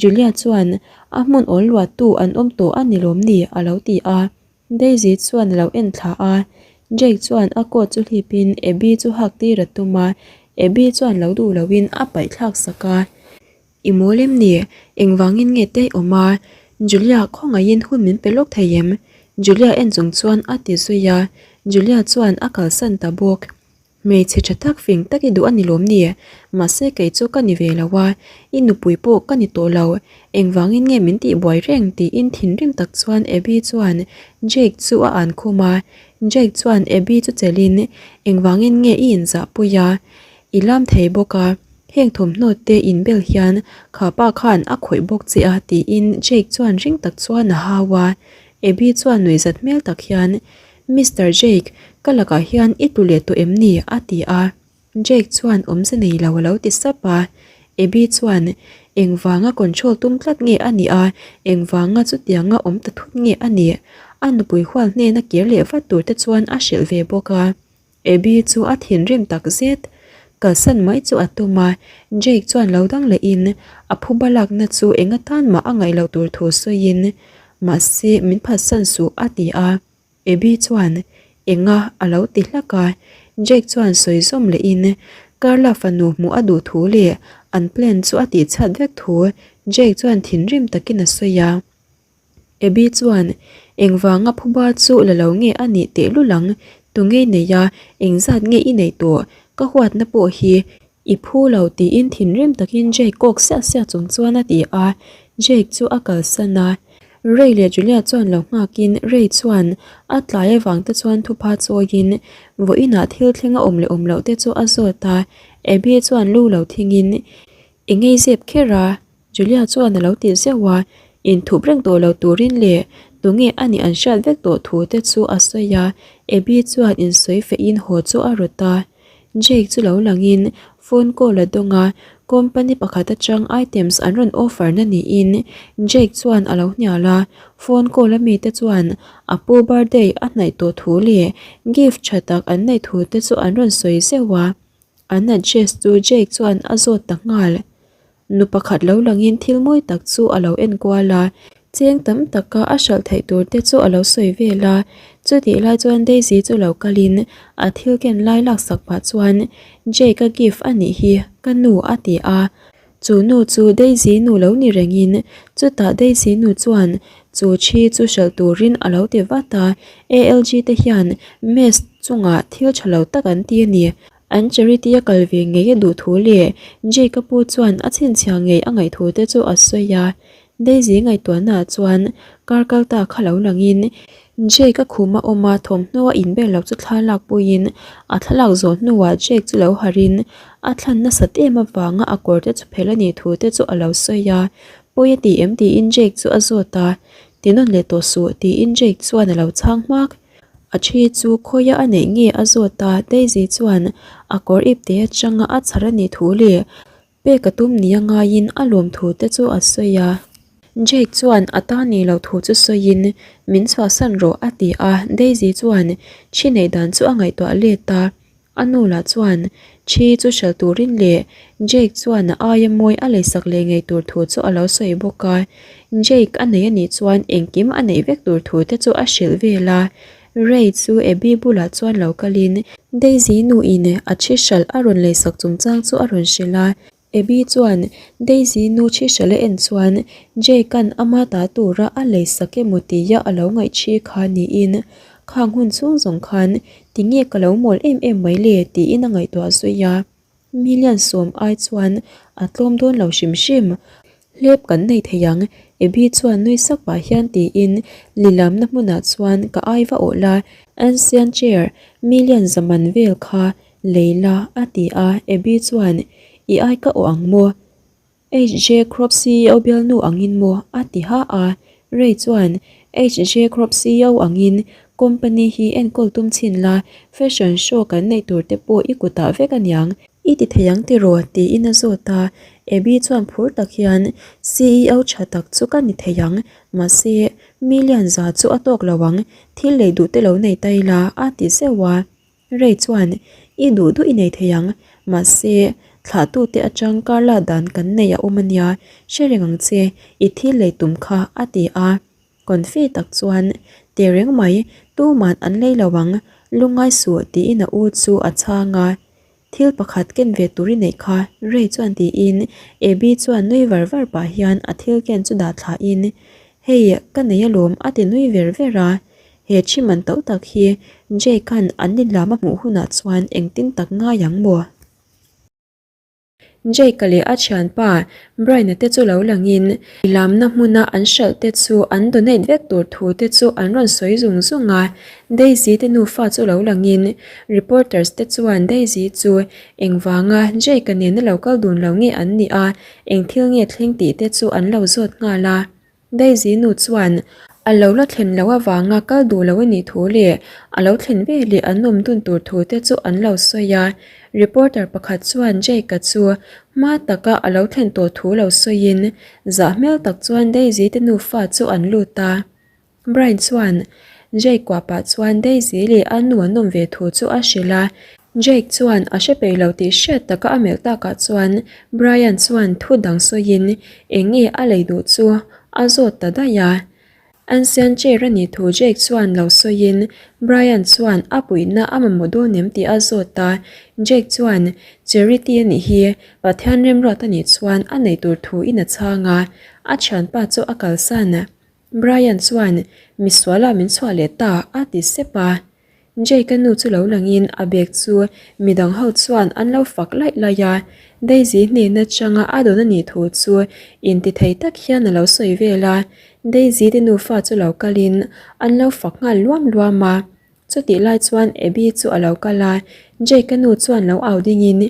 Julia chuan a hmun awl luahtu an awm tawh a ni lawm ni a lo ti a, Daisy chuan a lo en thla a, Jake chuan a coat chu hlipin Abby chu hak tir a tum a, Abby chuan lo duh loin a paih thlak sak a. I mawl em ni? Engvangin nge te i awm a? Julia, khawngaihin hun min pe lawk thei em? Julia en chung chuan a ti zui a, Julia chuan a kalsan ta bawk. Hmeichhe tha tak fing tak i duh a ni lawm ni? Mahse kei chu ka ni ve lo a, i nupui pawh ka ni tawh lo. Engvangin nge min tih buai reng? tiin thinrim tak chuan Abby chuan Jake chu a an khum a. Jake chuan Abby chu chelhin, Engvangin nge i inzahpui a? I lam thei bawk a, heng thawmhnaw te in bel hian kha pa khan a khawih bawk che a tiin Jake chuan ring tak chuan a hau a. Abby chuan nuihzat hmel tak hian, Mister Jake, ka lakah hian i tlu leh tawh em ni? a ti a. Jake chuan awmze nei lo a lo ti sap a. Abby chuan, Engvanga control tum tlat nge a nih a, engvanga chutianga awm ta thut nge a nih? A nupui hual hnena kir leh vat tur te chuan a hrilh ve bawk a. Abby chu a thinrim tak zet. Kalsan mai chu a tum a, Jake chuan lo dang lehin a phuba lakna chu eng atan mah a ngaih loh tur thu sawiin, Mahse, min phatsan suh a ti a. Abby chuan, Enga? a lo ti hlak a. Jake chuan sawi zawm lehin Carla fanu hmuh a duh thu leh an plan chu a tihchhiat vek thu Jake chuan thinrim takin a sawi a. Abby chuan, Engvanga phuba chu la lo nge a nih tehlul ang, tunge i nei a, engzat nge i neih tawh, ka huatna pawh hi i phu lo tiin thinrim takin Jake kawk siah siah chung chuan a ti a, Jake chu a kalsan a. Ray leh Julia chuan lo nghakin Ray chuan a tlai avang te chuan thupha chawiin vawiinah thil thleng a awm leh awm loh te chu a zawt a, Abby chuan lu lo thingin i ngei zep kher a. Julia chuan a lo ti zeuh a, inthup reng tawh lo turin leh tunge a nih an hriat vek tawh thu te chu a sawi a, Abby chuan insawi fehin haw chu a rawt a. Jake chu lo langin phone call a dawng a, company pakhat atang items an rawn offer na niin Jake chuan a lo hnial a, phone call a mite chuan a pu birthday a hnaih tawh thu leh gift tha tak an neih thu te chu an rawn sawi zeuh a, an address chu Jake chuan a zawt ta nghal. Nu pakhat lo langin thil mawi tak chu a lo en kual a, cheng tam taka a hralh theih tur te chu a lo sawi vel a. Chutih lai chuan Daisy chu lo kalin a thil ken lai laksak pah chuan, Jake-a gift a nih hi, ka nu a ti a. Chu nu chu Daisy nu lo ni rengin chutah Daisy nu chuan chu thi chu hralh turin a lo ti vat a, ALG te hian mess chungah thil tha lo tak an ti a ni. An charity a kal ve ngei a duh thu leh Jake-a pu chuan a chhinchhiah ngei a ngaih thu te chu a sawi a. Daisy ngaihtuahna ah chuan kar kal ta kha lo langin Jake-a khuma awm a thawmhnaw a inbel loh chu thla lak puiin a thlalak zawh hnuah Jake chu lo harhin a thlan nasat em avanga a kawr te chu phelh a nih thu te chu a lo sawi a. Pawi a ti em tiin Jake chu a zawt a. Ti nawn leh tawh suh tiin Jake chuan a lo chhang hmak. A thi chu khawia a neih nge a zawt a, Daisy chuan a kawr ipte atanga a chhar a nih thu leh pek a tum nia ngaiin a lawm thu te chu a sawi a. Jake chuan a ta nih loh thu chu sawiin min chhuahsan rawh a ti a, Daisy chuan thi neih dan chu a ngaihtuah let a. A nu lah chuan thi chu hralh turin leh Jake chuan a aia mawi a leisak leh ngei tur thu chu a lo sawi bawk a. Jake a nei a nih chuan engkim a neih vek tur thu te chu a hrilh vel a. Ray chu Abby bulah chuan lo kalin Daisy nu in a thi hralh a rawn leisak chungchang chu a rawn hrilh a. Abby chuan Daisy nu thi hralh a en chuan Jake-a'n ama ta tura a lei sak emaw tia a lo ngaih thi kha niin khang hun chhung zawng khan tinge ka lo mawl em em mai le tiin a ngaihtuah zui a. Million sawm ai chuan a tlawm dawn lo hrim hrim. Hlep kan nei thei ang, Abby chuan nui sak pah hian tiin lilamna hmunah chuan ka ai va awh la, Ancient chair million zaman vel kha lei la a ti a, Abby chuan I ai ka awh ang maw? HJ Crop ceo bialnu angin maw? a ti ha a, Ray chuan HJ Crop ceo angin company hi enkawl tum chhin la, fashion show kan neih tur te pawh i kutah vek aniang, I ti thei ang tiraw? tiin a zawt a, Abby chuan phur tak hian ceo tha tak chu ka ni thei ang, mahse million za chu a tawk lo ang, thil lei duh te lo nei ta ila a ti zeuh a. Ray chuan, I duh duh i nei thei ang, mahse, thlahtute atang kar la dan kan nei a awm a nia, hre reng ang che, i thil lei tum kha, a ti a. Confi tak chuan, Teh reng mai, tuman an lei lo ang, lungngai suh, tiin a u chu a chhang a. Thil pakhat ken ve tur i neih kha, Ray chuan tiin Abby chuan nui var var pah hian a thil ken chu dah thlahin, Hei, ka nei alawm a ti nui ver ver a. He thi man tauh tak hi Jay khan an inlam a hmuh hunah chuan engtin tak ngai ang maw? Jake-a leh a thianpa Brian-a te chu lo langin lamna hmuna an hralh te chu an donate vek tur thu te chu an rawn sawi zung zung a. Daisy te nufa chu lo langin reporters te chuan Daisy chu engvanga Jake-a nena lo kal dun lo nge an nih a, eng thil nge thleng tih te chu an lo zawt nghal a. Daisy nu chuan a lo la thlen loh avanga kal duh lo a nih thu leh a lo thlen ve leh an awm dun tur thu te chu an lo sawi a. Reporter pakhat chuan Jake-a chu hma taka a lo thlen tawh thu lo sawiin zah hmel tak chuan Daisy te nufa chu an lut a. Brian chuan Jake kuah pah chuan Daisy leh a nu an awm ve thu chu a hrilh a. Jake chuan a hre peih lo tih hriat taka a melh takah chuan Brian chuan thu dang sawiin eng nge a lei duh chu a zawt ta daih a. Ancient chair a nih thu Jake chuan lo sawiin Brian chuan a puihna a mamawh dawn em tih a zawt a. Jake chuan Charity a nih hi Pathian remruat a nih chuan a nei tur thu in a chhang a, a thianpa chu a kalsan. Brian chuan misualah min chhuah leh ta a ti sep a. Jake-a nu chu lo langin a bag chu midang ho chuan an lo fak laih laih a, Daisy hnena changa a dawn a nih thu chu intithei tak hian a lo sawi vel a, Daisy te nufa chu lo kalin an lo fak nghal luam luam a. Chutih lai chuan Abby chu a lo kal a, Jake-a nu chuan lo au dingin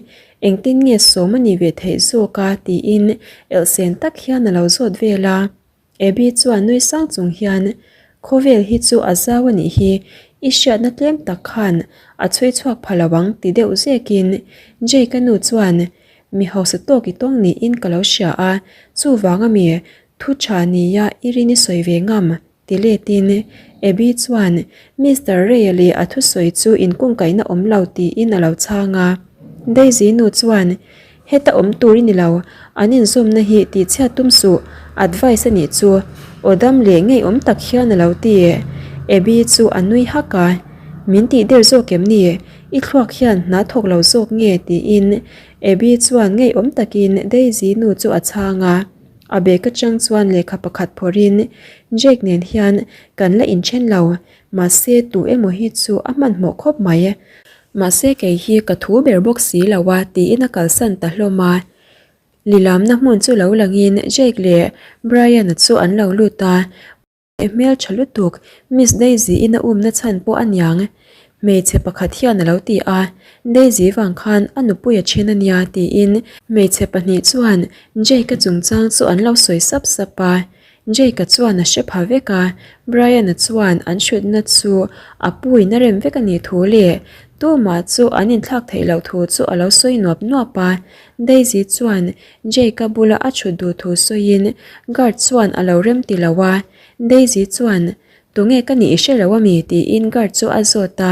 engtin nge sawm a nih ve theih zawk a tiin elhsen tak hian a lo zawt vel a. Abby chuan nui sang chung hian, Khawvel hi chu a zau a nih hi, i hriatna tlem tak khan a chhui chhuak pha lo ang ti deuh zekin Jake-a nu chuan, Mi hausa tawk i tawng niin ka lo hria a, chuvang ami thu tha nia i rin i sawi ve ngam Ti letin Abby chuan Mister Ray-a leh a thusawi chu inkungkaihna awm lo tiin a lo chhang a. Daisy nu chuan, Heta awm tur i ni lo, an inzawmna hi tihchhiat tum suh, advice a nih chu, aw dam leh ngeiawm tak hian a lo ti. Abby chu a nui hak a, Min tih der zawk em ni? I thluak hian hna thawk lo zawk nge? tiin Abby chuan ngeiawm takin Daisy nu chu a chhang a. A bag atang chuan lehkha pakhat phawrhin Jake nen hian kan la inthen lo, mahse tu emaw hi chu a hmanhmawh khawp mai. Mahse kei hi ka thu ber bawk si lo a tiin a kalsan ta hlawm a. Lilamna hmun chu lo langin Jake leh Brian-a chu an lo lut a. E hmel tha lutuk, Miss Daisy in a umna chhan pawh a niang. Hmeichhe pakhat hian a lo ti a, Daisy vang khan a nupui a then a nia tiin hmeichhe pahnih chuan Jake-a chungchang chu an lo sawi sap sap a. Jake-a chuan a hre pha vek a, Brian-a chuan an hrutna chu a puiin a rem vek a nih thu leh tumah chu an inthlak theih loh thu chu a lo sawi nuap nuap a. Daisy chuan Jake-a bula a chhut duh thu sawiin guard chuan a lo rem ti lo a, Daisy chuan, Tunge ka nih i hre lo ami? tiin guard chu a zawt a,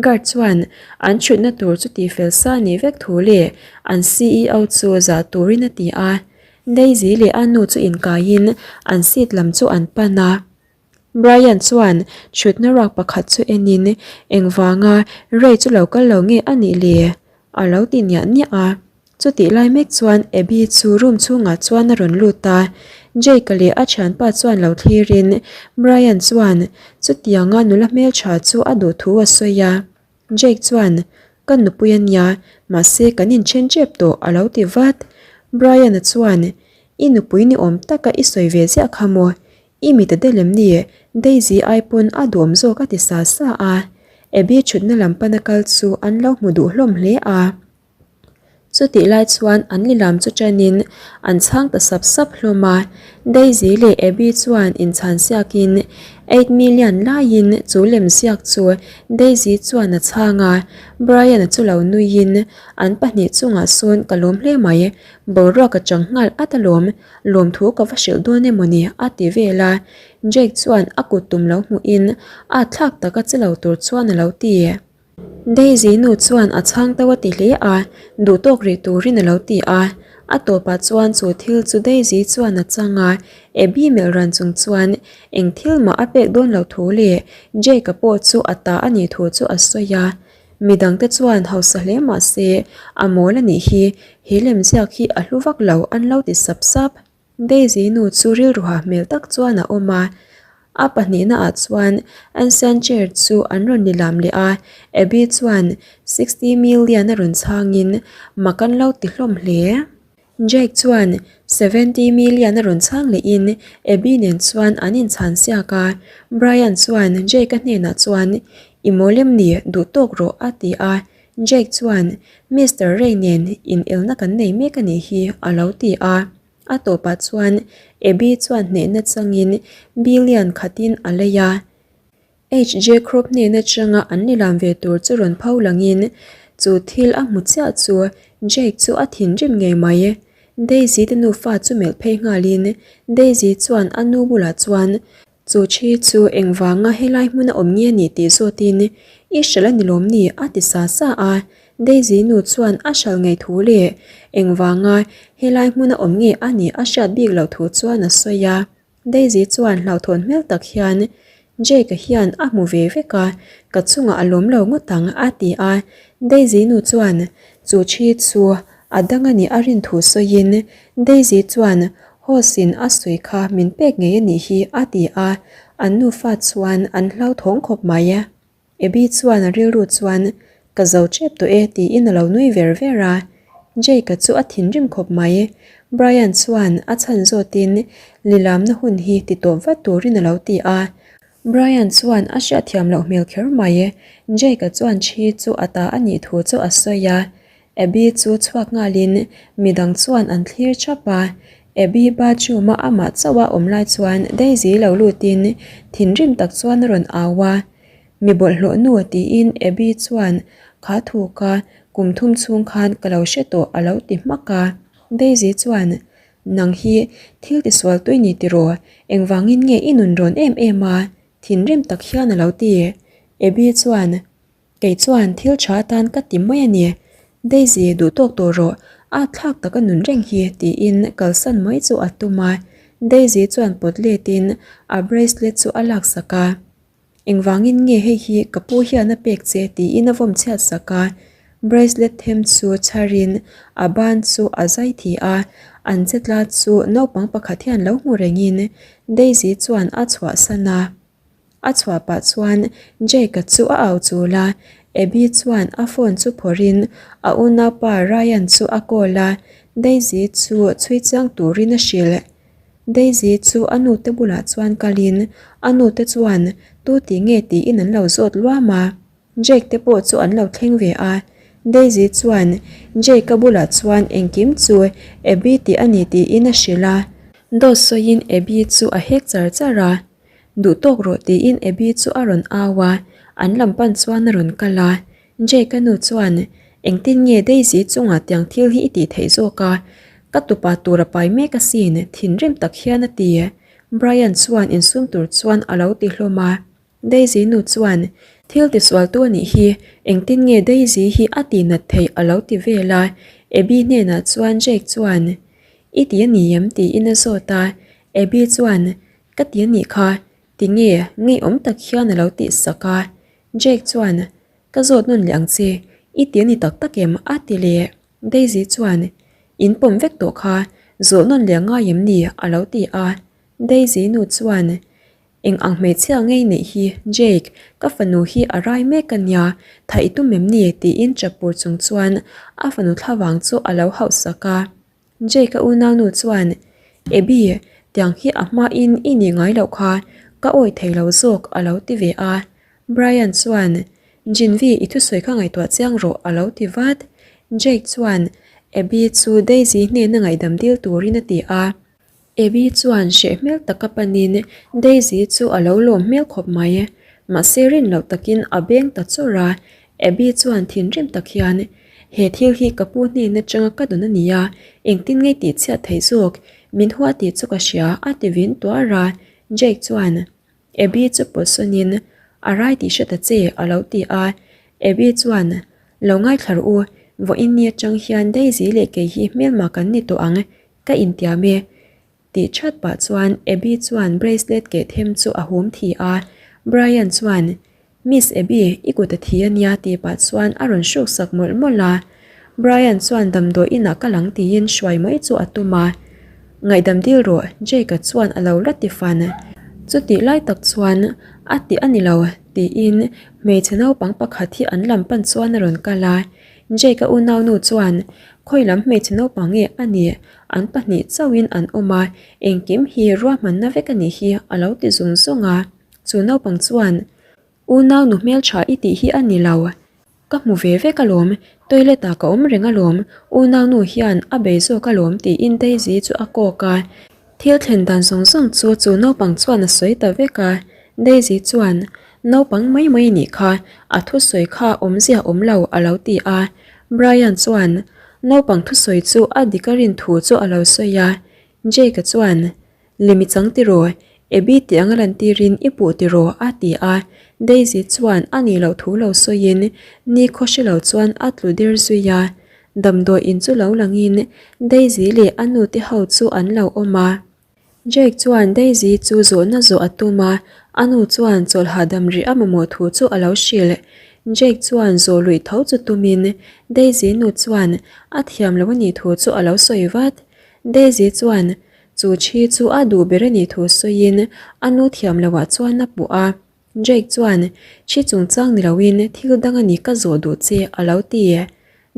guard chuan an chhutna tur chu tihfel sa nih vek thu leh an ceo chu zah turin a ti a, Daisy leh a nu chu inkaiin an seat lam chu an pan a. Brian chuan chhutna ruak pakhat chu enin engvanga Ray chu lo kal lo nge a nih le? a lo ti niah niah a. Chutih lai mek chuan Abby chu room chhungah chuan a rawn lut a, Jake-a leh a thianpa chuan lo thlirin Brian chuan chutianga nula hmeltha chu a duh thu a sawi a. Jake chuan, Ka nupui a nia, mahse kan inthen tep tawh a lo ti vat. Brian-a chuan, I nupui ni awm taka i sawi ve ziah kha maw? I mit a del em ni? Daisy ai pawn a duhawm zawk a ti sa sa a. Abby thutna lam pana kal chu an lo hmu duh hlawm hle a. Chutih lai chuan an lilam chu ṭanin an chhang ta sap sap hlawm a. Daisy leh Abby chuan inchhan siakin eight million laiin chu lem ziak chu Daisy chuan a chhang a. Brian-a chu lo nuiin an pahnih chungah sawn ka lawm hle mai, boruak a chang nghal at alawm, lawmthu ka va hrilh dawn emaw ni a ti vel a. Jake chuan a kut tum lo hmuhin a thlak taka che lo tur chuan a lo ti. Daisy nu chuan a chhang to a ti hle a, duhtawk rih turin a lo ti a. A tawpah chuan chu thil chu Daisy chuan a chang a, Abby melh ran chung chuan eng thil mah a pek dawn lo thu leh Jake-a pawh chu a ta a nih thu chu a sawi a. Midangte chuan hausa hle mah se a mawl a nih hi, he lemziak hi a hlu vak lo an lo ti sap sap. Daisy nu chu rilruha hmel tak chuan a awm a, a pahnihna ah chuan Ancient chair chu an rawn ni lam leh a, Abby chuan 60 million a rawn chhangin mak an lo ti hlawm hle. Jake chuan 70 million a rawn chhang lehin Abby nen chuan an inchhan siak a, Brian chuan Jake-a hnenah chuan I mawl em ni, duh tawk rawh a ti a, Jake chuan Mister Ray nen in elna kan nei mek a nih hi a lo ti a. A tawpah chuan Abby chuan hnehna changin billion khatin a lei a. HJ Krupp hnen atanga an nilam ve tur chu rawn pho langin chu thil a hmu chiah chu Jake chu a thinrim ngei mai. Daisy te nufa chu melh phei nghalin Daisy chuan a nu bulah chuan Chu thi chu engvanga helai hmun a awm nge ni tih zawtin i hrilh a ni lawm ni a ti sa sa a, Daisy nu chuan a hral ngei thu leh engvanga helai hmun a awm nge a nih a hriat bik loh thu chuan a sawi a. Daisy chuan hlauhthawn hmel tak hian Jake-a hian a hmu ve vek a, ka chungah a lawm lo ngawt ang a ti a. Daisy nu chuan chu thi chu a dang a nih a rin thu sawiin Daisy chuan Host-in a sawi kha min pek ngei a nih hi a ti a, an nufa chuan an hlauthawng khawp mai. Abby chuan a rilru chuan Ka zo tep tawh e tiin a lo nui ver ver a, Jake-a chu a thinrim khawp mai. Brian chuan a chhan zawtin lilamna hun hi ti tawp vat turin a lo ti a, Brian chuan a hriatthiam loh hmel kher mai. Jake-a chuan thi chu a ta a nih thu chu a sawi a, Abby chu chhuak nghalin midang chuan an thlir thap a, Abby bathroom-a amah chauh a awm lai chuan Daisy lo lutin thinrim tak chuan a rawn au a, Mi bawlhhlawh nu tiin Abby chuan kha thu ka kum thum chhung khan ka lo hre tawh a lo ti hmak a, Daisy chuan Nang hi thil tisual tui ni tiraw, engvangin nge i nun rawn em em a? thinrim tak hian a lo ti. Abby chuan Kei chuan thil tha atan ka ti mai a ni. Daisy duh tawk tawh rawh, a thlak taka nun reng hi tiin kalsan mai chu a tum a. Daisy chuan pawt letin a bracelet chu a laksak a. Engvangin nge hei hi ka pu hian a pek che tiin a vawm chhiat sak a. Bracelet them chu chharin a ban chu a zai thi a, an chetla chu naupang pakhat hian lo hmu rengin Daisy chuan a chhuahsan a. A chhuah pah chuan Jake-a chu a au chul a, Abby chuan a phone chu phawrhin a unaupa Ryan chu a call a, Daisy chu chhui chiang turin a hrilh. Daisy chu a nute bulah chuan kalin a nute chuan tu ti nge tiin an lo zawt luam a, Jake te pawh chu an lo thleng ve a, Daisy chuan Jake-a bulah chuan engkim chu Abby tih a ni tiin a hrilh a, dawt sawiin Abby chu a hek char char a. Duh tawk rawh tiin Abby chu a rawn au a, an lam pan chuan a rawn kal a. Jake-a nu chuan, Engtin nge Daisy chungah tiang thil hi i tih theih zawk a? Ka tupa tur a pai mek asin, thinrim tak hian a ti. Brian chuan insum tur chuan a lo ti hlawm a. Daisy nu chuan, Thil tisualtu a nih hi, engtin nge Daisy hi a tihnat theih a lo ti vel a. Abby hnenah chuan Jake chuan, I ti a ni em? tiin a zawt a. Abby chuan, Ka ti a nih kha, tinge ngeiawm tak hian a lo tih sak a. Jake chuan, Ka zawt nawn leh ang che, i ti a ni tak tak em? a ti leh. Daisy chuan, In pawm vek tawh kha, zawh nawn leh ngai em ni? a lo ti a. Daisy nu chuan, Eng ang hmeichhia ngei neih hi, Jake, ka fanu hi a rai mek a nia, tha i tum em ni? tiin chapur chung chuan a fanu thlavang chu a lo hauh sak a. Jake-a unaunu chuan, Abby, tiang hi a hmain i nih ngai loh kha, ka awih thei lo zawk a lo ti ve a. Brian chuan, Jinvi i thusawi kha ngaihtuah chiang rawh a lo ti vat. Jake chuan Abby chu Daisy hnena ngaihdam dil turin a ti a. Abby chuan hreh hmel taka panin Daisy chu a lo lawm hmel khawp mai. Mahse rin loh takin a beng ta chawrh a, Abby chuan thinrim tak hian, He thil hi ka pu hnen atanga ka dawn a nia, engtin nge tih chhiat theih zawk? Min hua tih chu ka hria a ti vin tuar a. Jake chuan Abby chu pawtsawnin, A rai tih hre ta che a lo ti a. Abby chuan, Lo ngaithla rawh u, vawiin ni atang hian Daisy leh kei hi hmelma kan ni tawh ang, ka intiam e. Tih that pah chuan Abby chuan bracelet keh them chu a hum thi a. Brian chuan, Miss Abby, i kut a thi a nia tih pah chuan a rawn hruk sak mawlh mawlh a. Brian chuan damdawi inah ka lang tiin hruai mai chu a tum a. Ngaihdam dil rawh, Jake-a chuan a lo la ti fan. Chutih lai tak chuan a ti a ni lo tiin hmeichhe naupang pakhat hi an lam pan chuan a rawn kal a. Jake-a unaunu chuan khawi lam hmeichhe naupang nge a nih an pahnih chauhin an awm a, engkim hi ruahmanna vek a nih hi a lo ti zung zung a. Chu naupang chuan, Unau nu hmeltha i tih hi a ni lo. Ka hmu ve vek alawm, toilet ah ka awm reng alawm, unau nu hian a bei zawk alawm tiin Daisy chu a kawk a. Thil thlen dan zawng zawng chu chu naupang chuan a sawi ta vek a. Daisy chuan, Naupang mai mai nih kha, a thusawi kha awmzia awm lo a lo ti a. Brian chuan, Naupang thusawi chu a dik a rin thu chu a lo sawi a. Jake-a chuan, Lemi chang tiraw, Abby tih anga lantirin i puh tiraw a ti a, Daisy chuan a nih loh thu lo sawiin ni khaw hre lo chuan a tlu der zui a. Damdawi in chu lo langin Daisy leh a nu te ho chu an lo awm a. Jake chuan Daisy chu zawhna zawh a tum a, a nu chuan chawlh hahdam rih a mamawh thu chu a lo hrilh. Jake chuan zawh luih tho chu tumin Daisy nu chuan a thiam lo a nih thu chu a lo sawi vat. Daisy chuan Chu thi chu a duh ber a nih thu sawiin a nu thiam loh ah chuan a hmuh a. Jake chuan, Thi chungchang ni loin thil dang a ni ka zawh duh che a lo ti.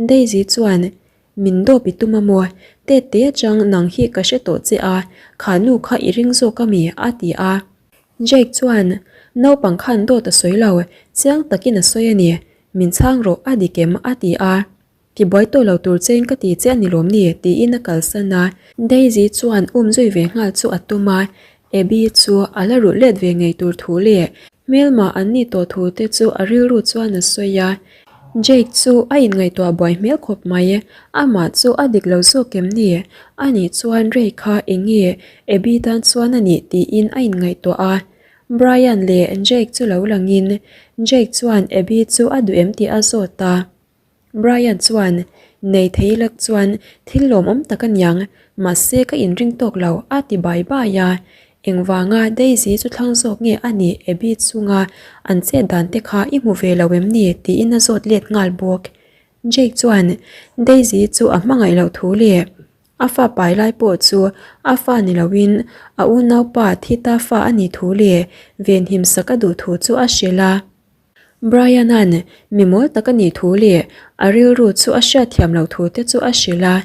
Daisy chuan, Min dawp i tum a maw? Tete atang nang hi ka hre tawh che a, kha nu kha i ring zawk a mi? a ti a. Jake chuan, Naupang khan dawt a sawi lo, chiang takin a sawi a ni. Min chhang rawh a dik em? a ti a. Tibuai tawh lo tur chein ka ti che a ni lawm ni? tiin a kalsan a. Daisy chuan um zui ve nghal chu a tum a, Abby chu a la rulh let ve ngei tur thu leh hmelma an nih tawh thu te chu a rilru chuan a sawi a. Jake chu a inngaihtuah buai hmel khawp mai, amah chu a dik lo zawk em ni? Anih chuan Ray kha eng nge Abby tan chuan a nih tiin a inngaihtuah a. Brian leh Jake chu lo langin Jake chuan Abby chu a duh em tih a zawt a. Brian chuan, Nei thei lak chuan thil lawmawm tak a niang, mahse ka inring tawk lo a ti bai bai a. Engvanga Daisy chu thlang zawk nge a nih Abby chunga an chet dan te kha i hmu ve lo em ni? tiin a zawt let nghal bawk. Jake chuan Daisy chu a hmangaih loh thu leh a fa pai lai pawh chu a fa ni loin a unaupa Thita fa a nih thu leh venhim sak a duh thu chu a hrilh a. Brian-a'n mi mawl tak a nih thu leh a rilru chu a hriatthiam loh thu te chu a hrilh a.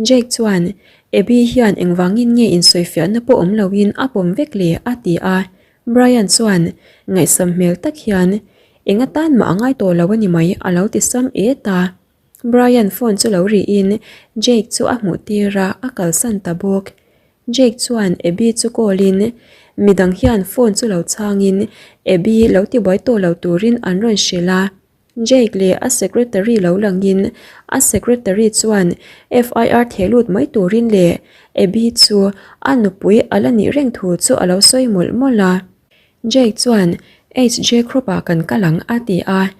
Jake chuan, Abby hian engvangin nge insawifiahna pawh awm loin a pawm vek le? a ti a. Brian chuan ngaihsam hmel tak hian, Eng atan mah a ngai tawh lo a ni mai a lo ti sam et a. Brian phone chu lo rihin Jake chu a hmuh tir a, a kalsan ta bawk. Jake chuan Abby chu call in midang hian phone chu lo chhangin Abby lo tibuai tawh lo turin an rawn hrilh a. Jake leh a secretary lo langin a secretary chuan FIR theh lut mai turin leh Abby chu a nupui a la nih reng thu chu a lo sawi mawlh mawlh a. Jake chuan HJ Crop ah kan kal ang a ti a.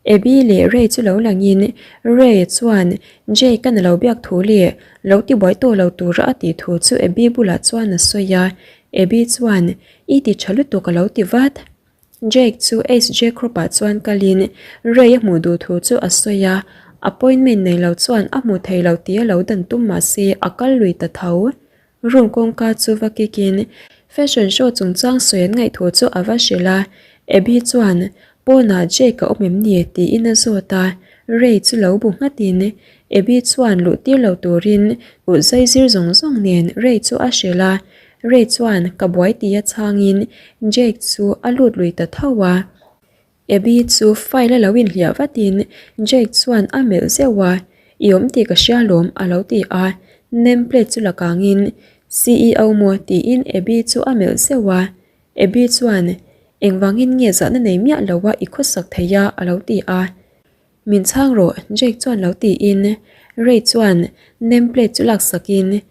Abby leh Ray chu lo langin Ray chuan Jake a na lo biak thu leh lo tibuai tawh lo tura a tih thu chu Abby bulah chuan a sawi a, Abby chuan I ti tha lutuk a lo ti vat. Jake chu HJ Crop ah chuan kalin Ray a hmuh duh thu chu a sawi a, appointment nei lo chuan a hmu thei lo tih a lo dan tum mahse a kal lui ta tho. Room kawngka chu va kick in fashion show chungchang sawi an ngaih thu chu a va hrilh a, Abby chuan pawnah Jake a awm em ni? tiin a zawt a. Ray chu lo bu nghatin Abby chuan luh tir lo turin kut zai zir zawng zawng nen Ray chu a hrilh a, Ray chuan ka buai tia chhangin Jake chu a lut lui ta tho a. Abby chu file a lo inhliah vatin Jake chuan a melh zeuh a, I awm tih ka hria lawm a lo ti a, name plate chu la kangin CEO maw tiin Abby chu a melh zeuh a, Abby chuan Engvangin nge zahna nei miah lo a i khawsak thei a a lo ti a. Min chhang rawh Jake chuan lo tiin Ray chuan name plate chu laksakin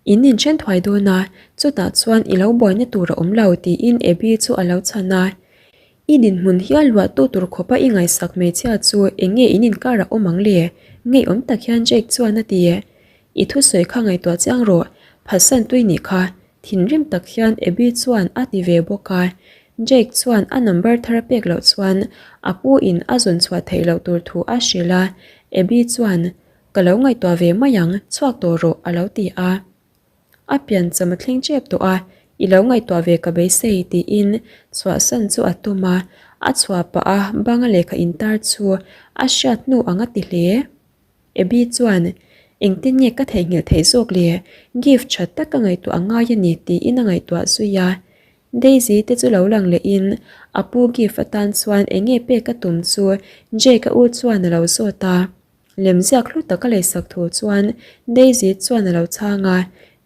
In inthen thuai dawn a, chutah chuan i lo buaina tur a awm lo tiin Abby chu a lo chhan a. I dinhmun hial luahtu tur khawpa i ngaihsak hmeichhia chu eng nge in inkarah awm ang le? Ngeiawm tak hian Jake chuan a ti. I thusawi kha ngaihtuah chiang rawh, phatsan tui nih kha. Thinrim tak hian Abby chuan a ti ve bawk a. Jake chuan a number thar a pek loh chuan a pu in a zawn chhuah theih loh tur thu a hrilh a. Abby chuan, Ka lo ngaihtuah ve mai ang, chhuak tawh rawh a lo ti a. A piancham a thleng tep tawh a, I lo ngaihtuah ve ka beisei tiin chhuahsan chu a tum a, a chhuah pah a banga lehkha intar chu a hriat hnu ang a ti hle. Abby chuan, Engtin nge ka theihnghilh theih zawk le? Gift tha tak ka ngaihtuah a ngai a ni tiin a ngaihtuah zui a. Daisy te chu lo lang lehin a pu gift atan chuan eng nge pek a tum chu Jake-a u chuan a lo zawt a. Lemziak hlu tak a leisak thu chuan Daisy chuan a lo chhang a,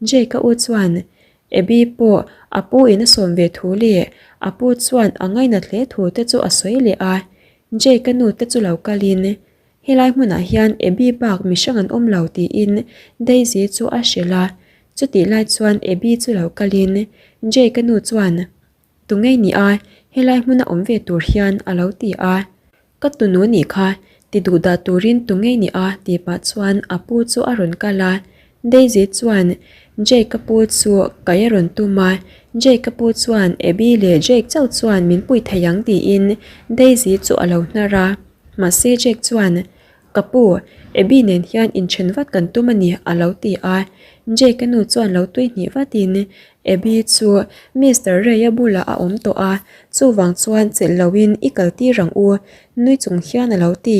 Jake-a u chuan Abby pawh a pu in a sawm ve thu leh a pu chuan a ngainat hle thu te chu a sawi leh a, Jake-a nu te chu lo kalin helai hmunah hian Abby bak mihrang an awm lo tiin Daisy chu a hrilh a, chutih lai chuan Abby chu lo kalin Jake-a nu chuan Tu ngei ni a, helai hmuna awm ve tur hian a lo ti a. Ka tunu nih kha, ti duh dah turin tu ngei ni a tih pah chuan a pu chu a rawn kal a. Daisy chuan Jake-a pu chu kai a rawn tum a, Jake-a pu chuan Abby leh Jake chauh chuan min pui thei ang tiin Daisy chu a lo hnar a. Mahse Jake chuan Ka pu, Abby nen hian inthen vat kan tum a ni a lo ti a. Jake-a nu chuan lo tui hnih vatin Abby chu Mister Ray-a bulah a awm tawh a, chuvang chuan chelh loin i kal tir ang u nui chung hian a lo ti.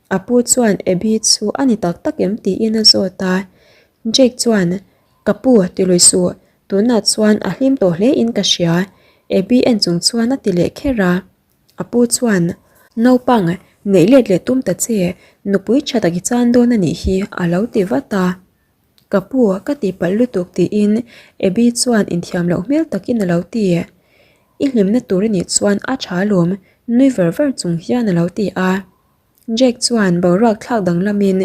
A pu chuan Abby chu a ni tak tak em tiin a zawt a. Jake chuan, Ka pu, ti lui suh, tunah chuan a hlim tawh hle in ka hria Abby en chung chuan a ti leh kher a. A pu chuan, Naupang, neih let leh tum ta che, nupui tha tak i chan dawn a nih hi, a lo ti vat a. Ka pu, ka ti palh lutuk tiin Abby chuan inthiam loh hmel takin a lo ti. I hlimna tur i nih chuan a tha alawm, nui var var chung hian a lo ti a. Jake chuan boruak thlak danglamin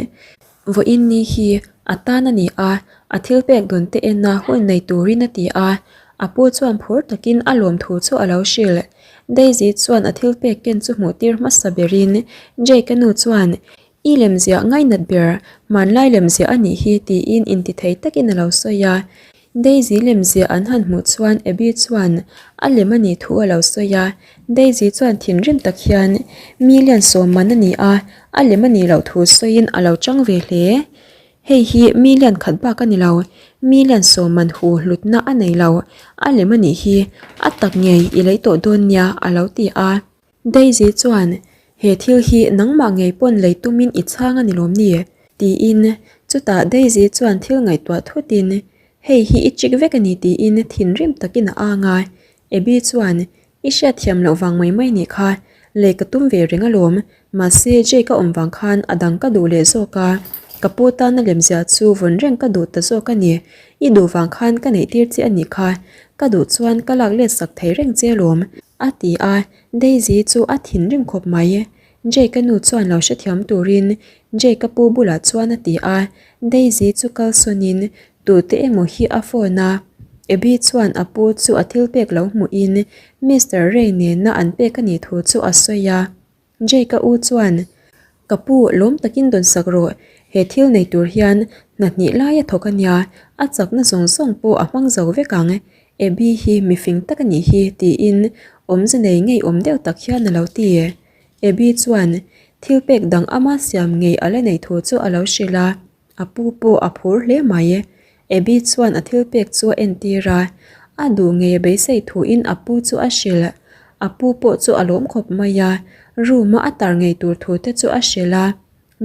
vawiin ni hi a tan a ni a, a thil pek dawn te ena hun nei turin a ti a, a pu chuan phur takin a lawmthu chu a lo hrilh. Daisy chuan a thil pek ken chu hmuh tir hmasa berin Jake-a nu chuan I lemziah ngainat ber, hmanlai lemziah a nih hi tiin intithei takin a lo sawi a. Daisy lemziah an han hmuh chuan Abby chuan a lem a nih thu a lo sawi a, Daisy chuan thinrim tak hian million sawmman a ni a, a lem a nih loh thu sawiin a lo chang ve hle. Hei hi million khat bak a ni lo, million sawmman hu hlutna a nei lo, a lem a nih hi a tak ngei i lei tawh dawn nia a lo ti a. Daisy chuan, He thil hi nangmah ngei pawn lei tumin i chhang a ni lawm ni? tiin chutah Daisy chuan thil ngaihtuah thutin, Hei hi i chik vek a ni tiin thinrim takin a ang a. Abby chuan, I hriatthiam loh vang mai mai nih kha, lei ka tum ve reng alawm, mahse Jake a awm vang khan a dang ka duh leh zawk a, ka pu tana lemzia chu vawn reng ka duh ta zawk a ni, i duh vang khan ka neih tir che a nih kha, ka duh chuan ka lak let sak thei reng che alawm. A ti a, Daisy chu a thinrim khawp mai. Jake-a nu chuan lo hrethiam turin Jake-a pu bulah chuan a ti a, Daisy chu kalsawnin tute emaw hi a phone a. Abby chuan a pu chu a thil pek lo hmuhin Mister Ray nena an pek a nih thu chu a sawi a. Jake-a u chuan, Ka pu, lawm takin dawn sak rawh. He thil nei tur hian hna hnih lai a thawk a nia, a chakna zawng zawng pawh a hmang zo vek ang. Abby hi mi fing tak a nih hi, tiin awmze nei ngeiawm deuh tak hian a lo ti. Abby chuan thil pek dang ama siam ngei a la neih thu chu a lo hrilh a. A pu pawh a phur hle mai. Abby chuan a thil pek chu a entir a, a duh ngei a beisei thuin a pu chu a hrilh. A pu pawh chu a lawm khawp mai a, room a a tar ngei tur thu te chu a hrilh a.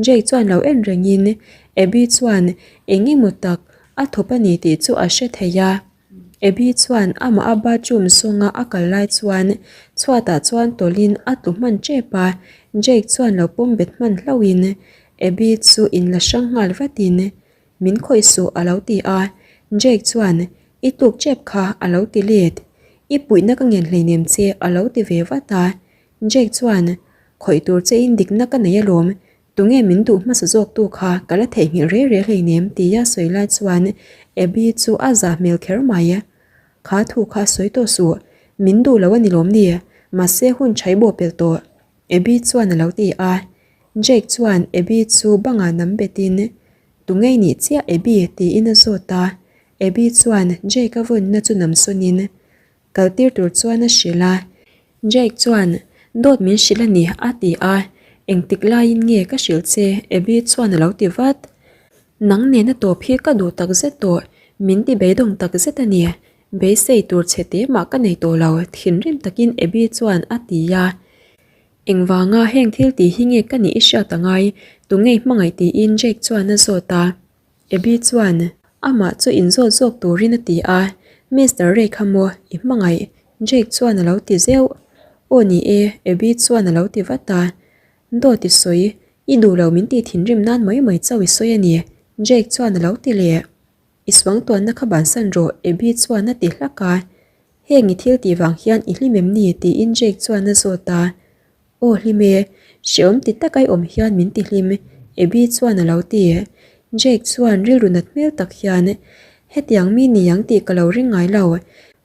Jake chuan lo en rengin Abby chuan eng emaw tak a thawp a ni tih chu a hre thei a. Abby chuan amah a bathroom zawnga a kal lai chuan chhuatah chuan tawlhin a tlu hman tep a, Jake chuan lo pawm bet hman hlauhin Abby chu inla hrang nghal vatin Min khawih suh a lo ti a, Jake chuan I tluk tep kha a lo ti let. I puihna ka ngen hleinem che a lo ti ve vat a, Jake chuan Khawih tur che in dikna ka nei alawm, tunge min duh hmasa zawk tu kha ka la theihnghilh rei rei hleinem tia sawi lai chuan Abby chu a zah hmel kher mai. Kha thu kha sawi tawh suh, min duh lo a ni lawm ni, mahse hun tha i bawh pelh tawh Abby chuan a lo ti a, Jake chuan Abby chu bangah nam betin Tunge i nih chiah Abby tiin a zawt a, Abby chuan Jake a vawnna chu nam sawnin kal tir tur chuan a hrilh a. Jake chuan, Dawt min hrilh a ni, a ti a. Engtik laiin nge ka hrilh che? Abby chuan a lo ti vat. Nang nena tawp hi ka duh tak zet tawh, min ti beidawng tak zet a ni. Beisei tur che te mah ka nei tawh lo, thinrim takin Abby chuan a ti a. Engvanga heng thil tih hi nge ka nih i hriat angai, tunge i hmangaih tiin Jake chuan a zawt a. Abby chuan amah chu inzawt zawk turin a ti a, Mister Ray kha maw i hmangaih? Jake chuan a lo ti zeuh. Aw ni e, Abby chuan a lo ti vat a. Dawt i sawi, i duh lo min tih thinrim nan mai mai chauh i sawi a ni, Jake chuan a lo ti leh. I suangtuanna kha bansan rawh, Abby chuan a ti hlak a. Heng i thil tih vang hian i hlim em ni? tiin Jake chuan a zawt a. Aw hlim e, hreawm ti tak ai awm hian min ti hlim, Abby chuan a lo ti. Jake chuan rilru nat hmel tak hian, Hetiang mi ni ang tih ka lo ring ngai lo.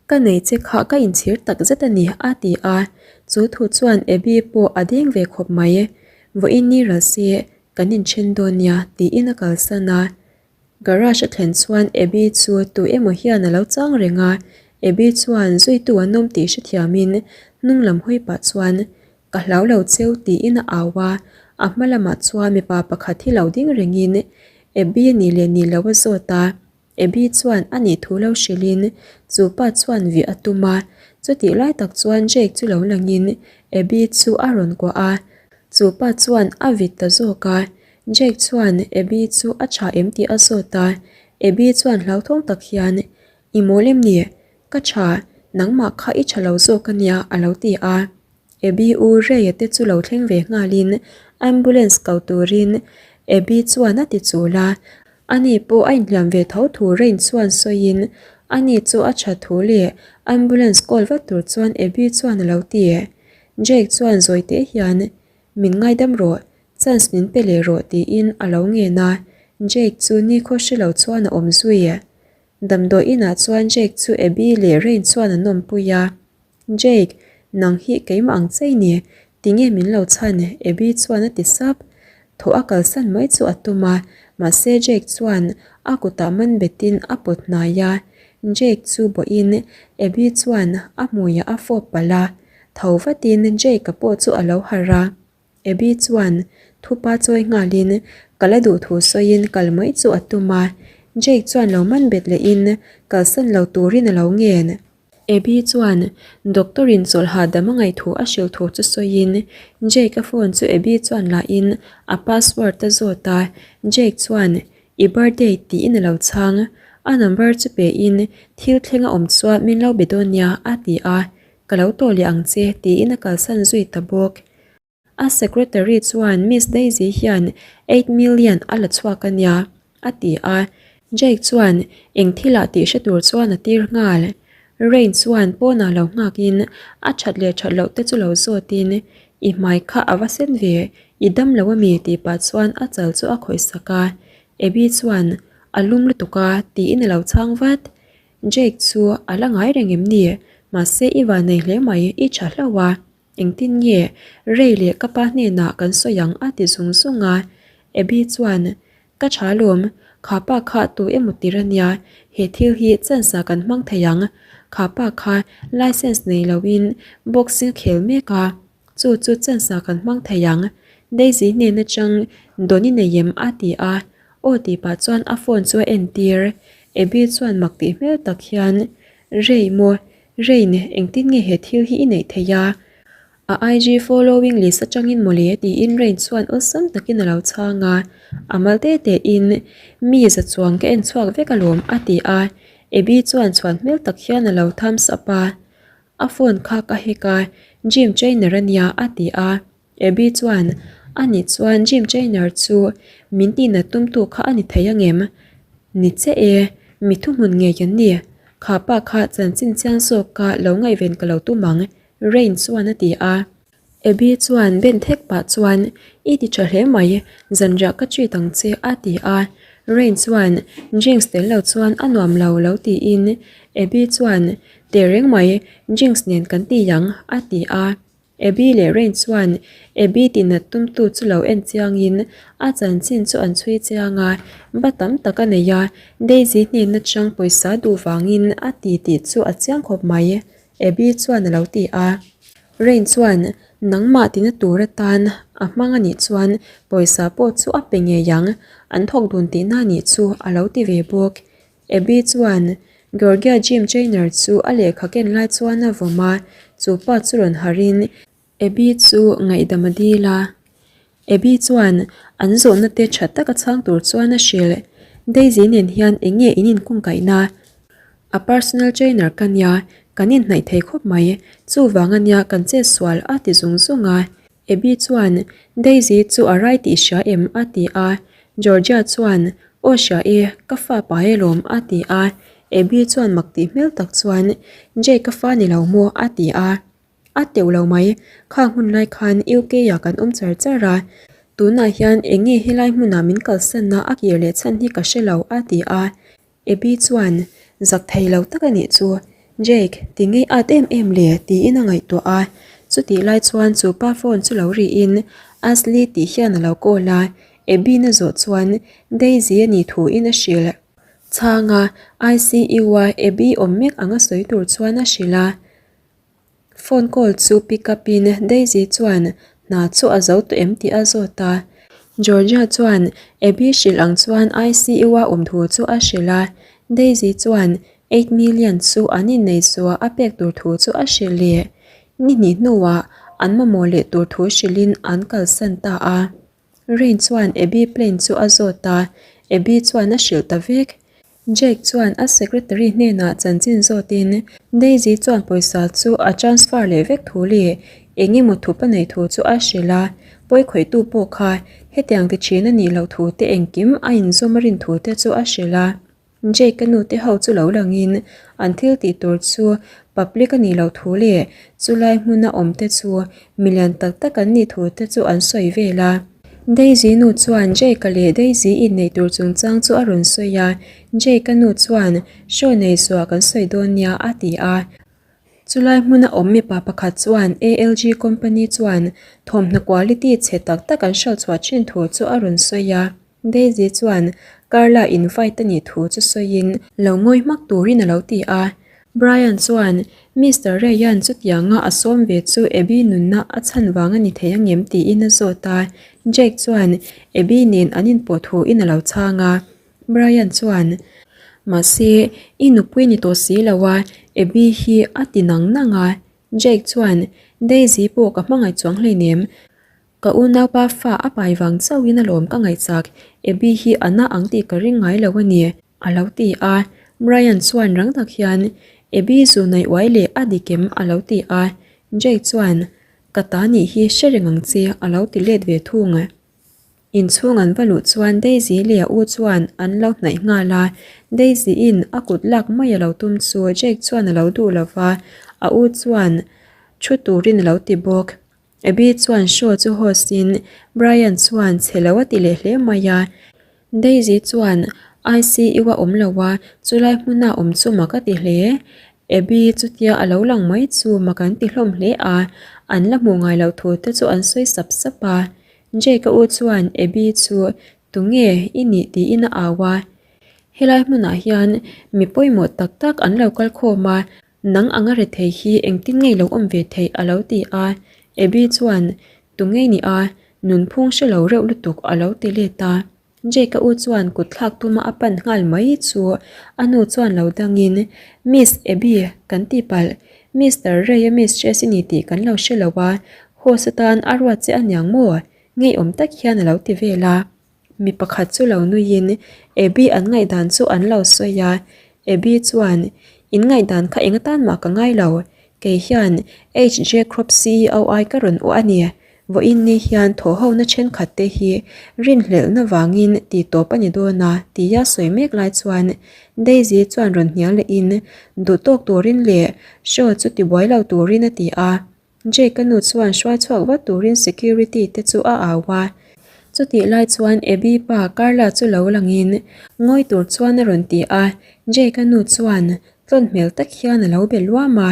Ka nei che kha ka inchhir tak zet a ni, a ti a. Chu thu chuan Abby pawh a deng ve khawp mai. Vawiin ni ral se, kan inthen dawn nia, tiin a kalsan a. Garage a thlen chuan Abby chu tu emaw hian a lo chang reng a, Abby chuan zuitu an awm tih hrethiamin hnung lam hawi pah chuan Ka hlau lo cheu tiin a au a, a hma lamah chuan mipa pakhat hi lo ding rengin Abby a nih leh nih loh a zawt a, Abby chuan a nih thu lo hrilhin chu pa chuan vih a tum a, chutih lai tak chuan Jake chu lo langin Abby chu a rawn kuah a, chu pa chuan a vit ta zawk a, Jake chuan Abby chu a tha em tih a zawt a, Abby chuan hlauthawng tak hian, I mawl em ni? Ka tha, nangmah kha i tha lo zawk a nia a lo ti a. Abby u Ray-a te chu lo thleng ve nghalin ambulance ko turin Abby chuan a ti chul a, ani pawh a inhliam ve tho thu Rain chuan sawiin ani chu a tha thu leh ambulance call vat tur chuan Abby chuan a lo ti. Jake chuan zawi teh hian, Min ngaidam rawh, chance min pe leh rawh tiin a lo ngen a, Jake chu nikhaw hre lo chuan a awm zui. Damdawi inah chuan Jake chu Abby leh Rain chuan an awmpui a, Jake, nang hi keimah ang che i ni, tinge min lo chhan? Abby chuan a ti sap. Thaw a kalsan mai chu a tum a, mahse Jake chuan a kutah man betin a pawt hnai a, Jake chu bawhin Abby chuan a hmuiah a fawp palh a, Tho vatin Jake-a pawh chu a lo harh a, Abby chuan thupa chawi nghalin ka la duh thu sawiin kal mai chu a tum a, Jake chuan lo man bet lehin kalsan lo turin a lo ngen. Abby chuan doctor-in chawlh hahdam a ngaih thu a hrilh thu chu sawiin Jake-a phone chu Abby chuan lahin a password a zawt a, Jake chuan I birthday tiin a lo chhang, a number chu pein thil thleng a awm chuan min lo be dawn nia a ti a, Ka lo tawh leh ang che tiin a kalsan zui ta bawk. A secretary chuan Miss Daisy hian 8 million a la chhuak a nia a ti a, Jake chuan eng thilah tih hre tur chuan a tir nghal. Rain chuan pawnah lo nghakin a that leh that loh te chu lo zawtin I hmai kha a va sen ve, i dam lo ami tih pah chuan a chal chu a khawih sak a. Abby chuan a lum lutuk a tiin a lo chhang vat. Jake chu a la ngai reng em ni? Mahse i van nei hle mai, i tha hlauh a. Engtin nge Ray leh ka pa hnenah kan sawi ang a ti zung zung a. Abby chuan, Ka tha lawm, kha pa kha tu emaw tir a nia, he thil hi chance ah kan hmang thei ang. Kha pa kha license nei loin boxing a khel mek a, chu chu chance ah kan hmang thei ang. Daisy hnen atang Donny nei em a ti a, Aw tih pah chuan a phone chu a entir. Abby chuan mak tih hmel tak hian, Rei maw? Rain, engtin nge he thil hi i neih theih a? A IG following list atangin mawle tiin Rain chuan awlsam takin a lo chhang a, a mal te tein mi za chuang ka en chhuak vek alawm a ti a, Abby chuan chhuan hmel tak hian a lo thumbs up a, a phone kha ka hack a, gym trainer a nia a ti a. Abby chuan, Ani chuan gym trainer chu min tihnat tumtu kha a ni thei angem? Ni che e, mi thuhmun ngei an ni. Kha pa kha chanchin chiang zawka lo ngaihven ka lo tum ang, Rain chuan a ti a. Abby chuan ben thek pah chuan, I ti tha hle mai, zanriah ka treat ang che, a ti a. Rain chuan, Drinks tel lo chuan a nuam lo lo tiin Abby chuan, Tehreng mai, drinks nen kan ti ang, a ti a. Abby leh Rain chuan Abby tinat tumtu chu lo en chiangin a chanchin chu an chhui chiang a, ba tam tak a nei a, Daisy hnenna chang pawisa duh vangin a ti tih chu a chiang khawp mai, Abby chuan a lo ti a. Rain chuan nangmah tina tur atan a hmang a nih chuan pawisa pawh chu a pe ngei ang, an thawk dun tihna a nih chu a lo ti ve bawk. Abby chuan Georgia gym trainer chu a lehkha ken lai chuan a vawm a, chu pa chu rawn harhin Abby chu ngaihdam a dil a. Abby chuan an zawhna te tha taka chhang tur chuan a hrilh. Daisy nen hian eng nge in inkungkaihna? A personal trainer ka nia, kan inhnaih thei khawp mai, chuvang a nia kan chetsual a ti zung zung a. Abby chuan, Daisy chu a rai tih hria em? a ti a. Georgia chuan, Aw hria e, ka fa pai alawm a ti a. Abby chuan mak tih hmel tak chuan, Jay ka fa ni lo maw? a ti a. A teuh lo mai, khang hun lai khan UK ah kan awm char char a. Tunah hian eng nge helai hmunah min kalsanna a kir leh chhan hi ka hre lo a ti a. Abby chuan, Zak thei lo tak a nih chu. Jake, ti ngei at em em le? tiin a ngaihtuah a. Chutih lai chuan chu pa phone chu lo rihin Ashley tih hian a lo call a. Abby-na zawh chuan Daisy a nih thuin a hrilh. Chhanga ICU-a Abby awm mek anga sawi tur chuan a hrilh a. Phone call chu pick up in Daisy chuan hna chu a zo tawh em tih a zawt a. Georgia chuan Abby hrilh ang chuan ICU a awm thu chu a hrilh a. Daisy chuan 8 million chu an innei zuah a pek tur thu chu a hrilh leh. Ni hnih hnuah an mamawh leh tur thu hrilhin an kalsan ta a. Rain chuan Abby plane chu a zawt a, Abby chuan a hrilh ta vek. Jake chuan a secretary hnenah chanchin zawtin Daisy chuan pawisa chu a transfer leh vek thu leh eng emaw thup a neih thu chu a hrilh a, pawi khawihtu pawh kha hetiang ti thin a nih loh thu te engkim a inzawm a rin thu te chu a hrilh a. Jake ka nute ho chu lo langin an thil tih tur chu public a nih loh thu leh chulai hmuna awm te chu milian tak tak an nih thu te chu an sawi vel a. Daisy nu chuan Jake-a leh Daisy inneih tur chungchang chu a rawn sawi a, Jake-a nu chuan show nei suah kan sawi dawn nia a ti a. Chulai hmuna awm mipa pakhat chuan ALG company chuan thawmhnaw quality chhe tak tak an hralh chhuah thin thu chu a rawn sawi a. Daisy chuan Carla invite a nih thu chu sawiin lo ngawi hmak turin a lo ti a. Brian chuan Mister Ray-a'n chutianga a sawm ve chu Abby nunna a chhan vang a ni thei angem tiin a zawt a. Jake chuan Abby nen an inpawh thuin a lo chhang a. Brian chuan Mahse, i nupui ni tawh si lo a, Abby hi a ti nang nang a. Jake chuan Daisy pawh ka hmangaih chuang hleinem. Ka unaupa fa a pai vang chauhin alawm ka ngaihchak, Abby hi a na ang tih ka ring ngai lo a ni, a lo ti a. Brian chuan rang tak hian, Abby zu naih uai leh a dik em? a lo ti a. Jake chuan, Ka ta nih hi hre reng ang che, a lo ti let ve thung. Inchhung an va luh chuan Daisy leh a u chuan an lo hnaih nghal a, Daisy-in a kut lak mai a lo tum chu Jake chuan a lo duh lo va, a u chuan thu turin a lo ti bawk. Abby chuan show chu host in Brian chuan chhe lo a ti leh hle mai a. Daisy chuan ICU a awm lo a, chulai hmuna awm chu mak a ti hle. Abby chutia a lo lang mai chu mak an ti hlawm hle a, an la hmuh ngai loh thu te chu an sawi sap sap a. Jake a u chuan Abby chu tunge i nih tiin a au a. Helai hmunah hian mi pawimawh tak tak an lo kal khawm a, Nang anga rethei hi engtin ngei lo awm ve theih a lo ti a, Abby chuan Tu ngei ni a, nunphung hre lo reuh lutuk a lo ti let a. Jake-a u chuan kut thlak tuma a pan nghal mai chu a nu chuan lo dangin, Miss Abby, kan ti palh. Mister Ray-a mistress i ni tih kan lo hre lo a, host atan a ruat che aniang maw? Ngeiawm tak hian a lo ti vel a. Mi pakhat chu lo nuiin Abby an ngaihdan chu an lo sawi a, Abby chuan, In ngaihdan kha eng atan mah ka ngai lo, kei hian HJ Crop CEO ai ka rawn uah a ni. Vawiin ni hian thawhhona thenkhat te hi rinhlelhna vangin ti tawp a ni dawn a, tia sawi mek lai chuan Daisy chuan rawn hnial lehin duh tawk turin leh show chu tibuai lo turin a ti a. Jake-a nu chuan hruai chhuak vat turin security te chu a au a. Chutih lai chuan Abby pa Carla chu lo langin ngawi tur chuan a rawn ti a, Jake-a nu chuan tlawn hmel tak hian a lo be luam a.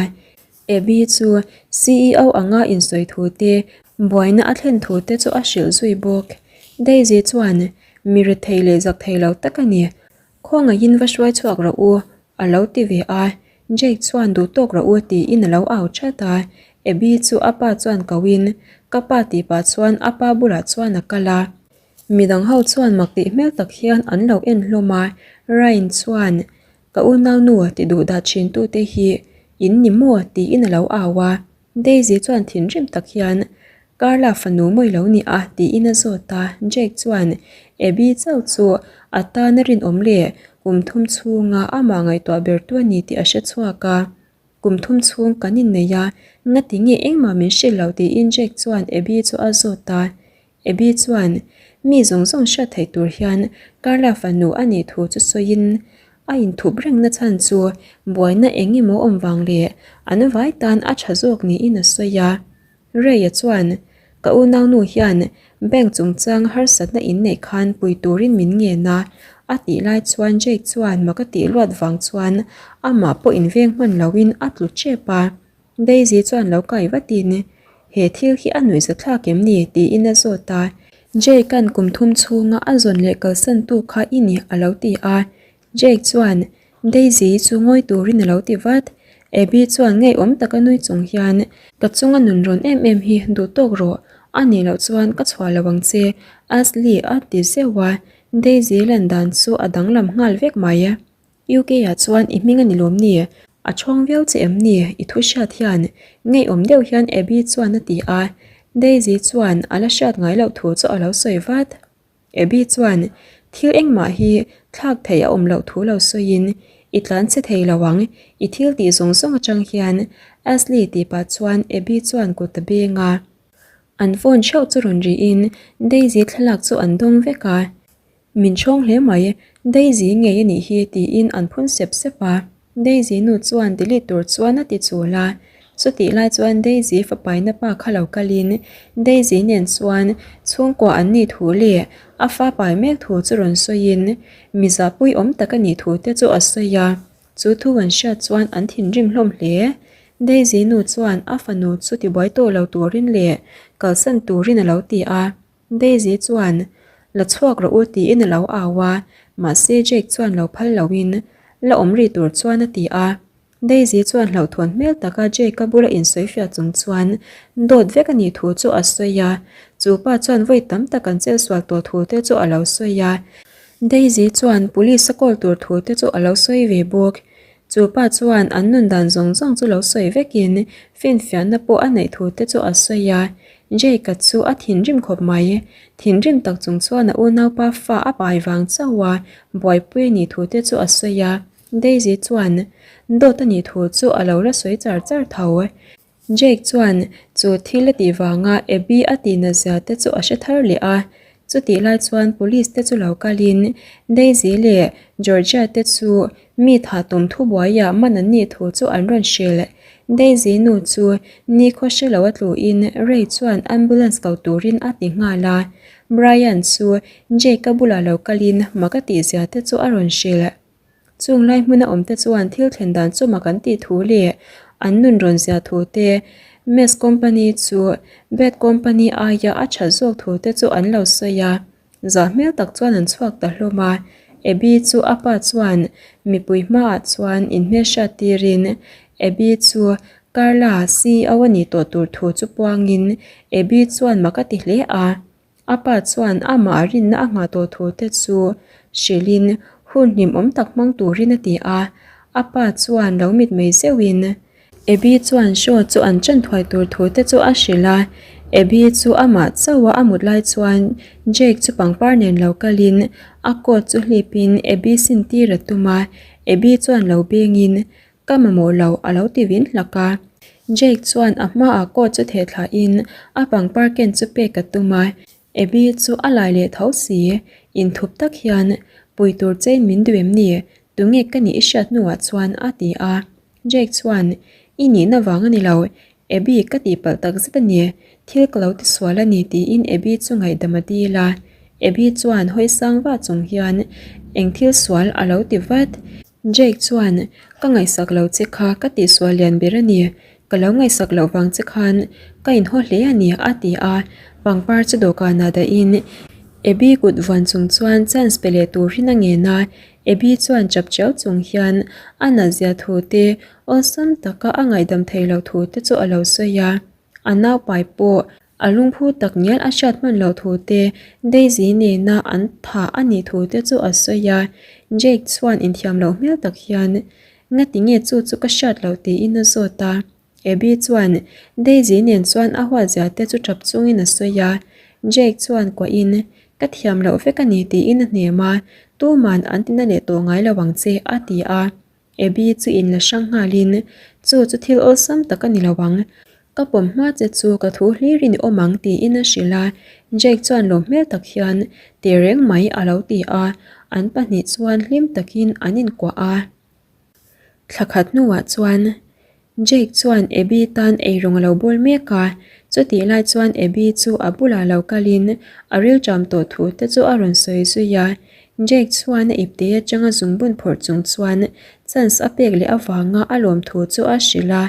Abby chu CEO anga insawi thu te, buaina a thlen thu te chu a hrilh zui bawk. Daisy chuan mi rethei leh zak thei lo tak a ni. Khawngaihin va hruai chhuak rawh u, a lo ti ve a. Jake chuan duh tawk rawh u tiin a lo au that a. Abby chu a pa chuan koin, Ka pa tih pah chuan a pa bulah chuan a kal a. Midang ho chuan mak tih hmel tak hian an lo en hlawm a. Ryan chuan, Ka unaunu ti duh dah thin tute hi in ni maw? tiin a lo au a. Daisy chuan thinrim tak hian, Carla fanu mawi lo ni a? tiin a zawt a. Jake chuan Abby chauh chu a tan a rinawm leh kum thum chhunga amah ngaihtuah bertu a ni tih a hre chhuak a. Kum thum chhung kan innei a, ngati nge engmah min hrilh lo tiin Jake chuan Abby chu a zawt a. Abby chuan mi zawng zawng hriat theih tur hian Carla fanu a nih thu chu sawiin a inthup rengna chhan chu buaina eng emaw awm vang leh an vai tan a tha zawk niin a sawi a. Ray-a chuan ka unaunu hian bank chungchang harsatna inneih khan pui turin min ngen a, a tih lai chuan Jake chuan mak a tih luat vang chuan amah pawh inveng hman loin a tlu tep a. Daisy chuan lo kai vatin, He thil hi a nuihza thlak em ni? tiin a zawt a. Jake-a'n kum thum chhunga a zawn leh kalsantu kha i ni a lo ti a. Jake chuan Daisy chu ngawi turin a lo ti vat. Abby chuan ngeiawm taka nui chung hian, Ka chunga nun rawn em em hi duh tawk rawh, a nih loh chuan ka chhuah lo ang che, Ashley a ti zeuh a. Daisy lan dan chu a danglam nghal vek mai. UK ah chuan i hming a ni lawm ni? A chhawng viau che em ni? I thu hriat hian ngeiawm deuh hian Abby chuan a ti a, Daisy chuan a la hriat ngai loh thu chu a lo sawi vat. Abby chuan thil engmah hi thlak theih a awm loh thu lo sawiin, I tlan che thei lo ang, i thil tih zawng zawng atang hian Ashley tih pah chuan Abby chuan kut a beng a. An phone theuh chu rawn rihin Daisy thlalak chu an dawng vek a. Min chhawng hle mai, Daisy ngei a nih hi tiin an phun sep sep a. Daisy nu chuan delete tur chuan a ti chul a. Chutih lai chuan Daisy fapaina pa kha lo kalin Daisy nen chuan chhungkua an nih thu leh a fa pai mek thu chu rawn sawiin mi zahpui awm tak a nih thu te chu a sawi a. Chu thu an hriat chuan an thinrim hlawm hle. Daisy nu chuan a fanu chu tibuai tawh lo turin leh kalsan turin a lo ti a. Daisy chuan, La chhuak rawh u tiin a lo au a, mahse Jake chuan lo phal loin la awm ri tur chuan a ti a. Daisy chuan hlauhthawn hmel taka Jake-a bula insawifiah chung chuan dawt vek a nih thu chu a sawi a, chu pa chuan vawi tam tak an chelsual tawh thu te chu a lo sawi a. Daisy chuan police a call tur thu te chu a lo sawi ve bawk. Chu pa chuan an nun dan zawng zawng chu lo sawi vekin finfiahna pawh a neih thu te chu a sawi a. Jake-a chu a thinrim khawp mai. Thinrim tak chung chuan a unaupa fa a pai vang chauh a, buaipui a nih thu te chu a sawi a. Daisy chuan dawt a nih thu chu a lo la sawi char char tho. Jake chuan chu thil a tih vanga Abby a tih nazia te chu a hre thar leh a, chutih lai chuan police te chu lo kalin Daisy leh Georgia te chu mi thah tum thubuaiah man an nih thu chu an rawn hrilh. Daisy nu chu nikhaw hre lo a tluin Ray chuan ambulance ko turin a ti nghal a, Brian chu Jake-a bulah lo kalin mak a tihzia te chu a rawn hrilh. Chung lai hmuna awmte chuan thil thlen dan chu mak an tih thu leh an nun rawn zia thu te, Mess Company chu Bad Company aia a that zawk thu te chu an lo sawi a. Zah hmel tak chuan an chhuak ta hlawm a. Abby chu a pa chuan mipui hmaah chuan inhmelhriat tirin Abby chu Carla CEO a nih tawh tur thu chu puangin Abby chuan mak a ti hle a. A pa chuan amah rinna a nghah tawh thu te chu hrilhin hun hlimawm tak hmang turin a ti a. A pa chuan lo mitmei zeuhin. Abby chuan show chu an ṭan thuai tur thu te chu a hrilh a, Abby chu amah chauha a mut lai chuan Jake chu pangpar nen lo kalin a coat chu hlipin Abby sin tir a tum a, Abby chuan lo bengin Ka mamawh lo a lo ti vin hlak a. Jake chuan a hmaah coat chu theh thlahin a pangpar ken chu pek a tum a, Abby chu a lai leh tho si, inthup tak hian pui tur chein min duh em ni? Tunge ka nih i hriat hnuah chuan a ti a. Jake chuan, I nihna vang a ni lo, Abby ka tihpalh tak zet a ni, thil ka lo ti sual a ni tiin Abby chu ngaihdam a dil a. Abby chuan hawi sang vah chung hian eng thil sual a lo ti vat. Jake chuan, Ka ngaihsak lo che kha ka tihsual lian ber a ni. Ka lo ngaihsak loh vang che khan ka inhaw hle a ni, a ti a. Pangpar chu dawhkanah dahin Abby kut vuan chung chuan chance pe leh turin a ngen a. Abby chuan chap chiau chung hian a natzia thu te, awlsam taka a ngaihdam theih loh thu te chu a lo sawi a. A naupai pawh A lungphu tak ngial a hriat hman loh thu te, Daisy nena an thah a nih thu te chu a sawi a. Jake chuan inthiam loh hmel tak hian, Ngati nge chu chu ka hriat loh tiin a zawt a. Abby chuan Daisy nen chuan a huatzia te chu tap chungin a sawi a. Jake chuan kuahin, Ka thiam loh vek a ni tiin a hnem a, Tuman an tina leh tawh ngai lo ang che a ti a. Abby chu in la hrang nghalin, Chu chu thil awlsam tak a ni lo ang. Ka pawm hma che chu ka thu hlirin i awm ang tiin a hrilh a. Jake chuan lawm hmel tak hian, Teh reng mai a lo ti a. An pahnih chuan hlim takin an inkuah a. Thla khat hnuah chuan Jake chuan Abby tan eirawng a lo bawl mek a, chutih lai chuan Abby chu a bulah lo kalin a rilṭam tawh thu te chu a rawn sawi zui a. Jake chuan a ipte atanga zungbun phawrh chung chuan chance a pek leh avanga a lawm thu chu a hrilh a,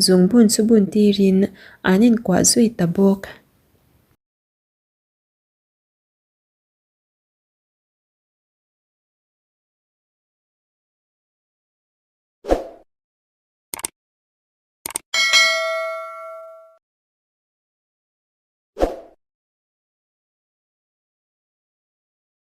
zungbun chu bun tirin an inkuah zui ta bawk.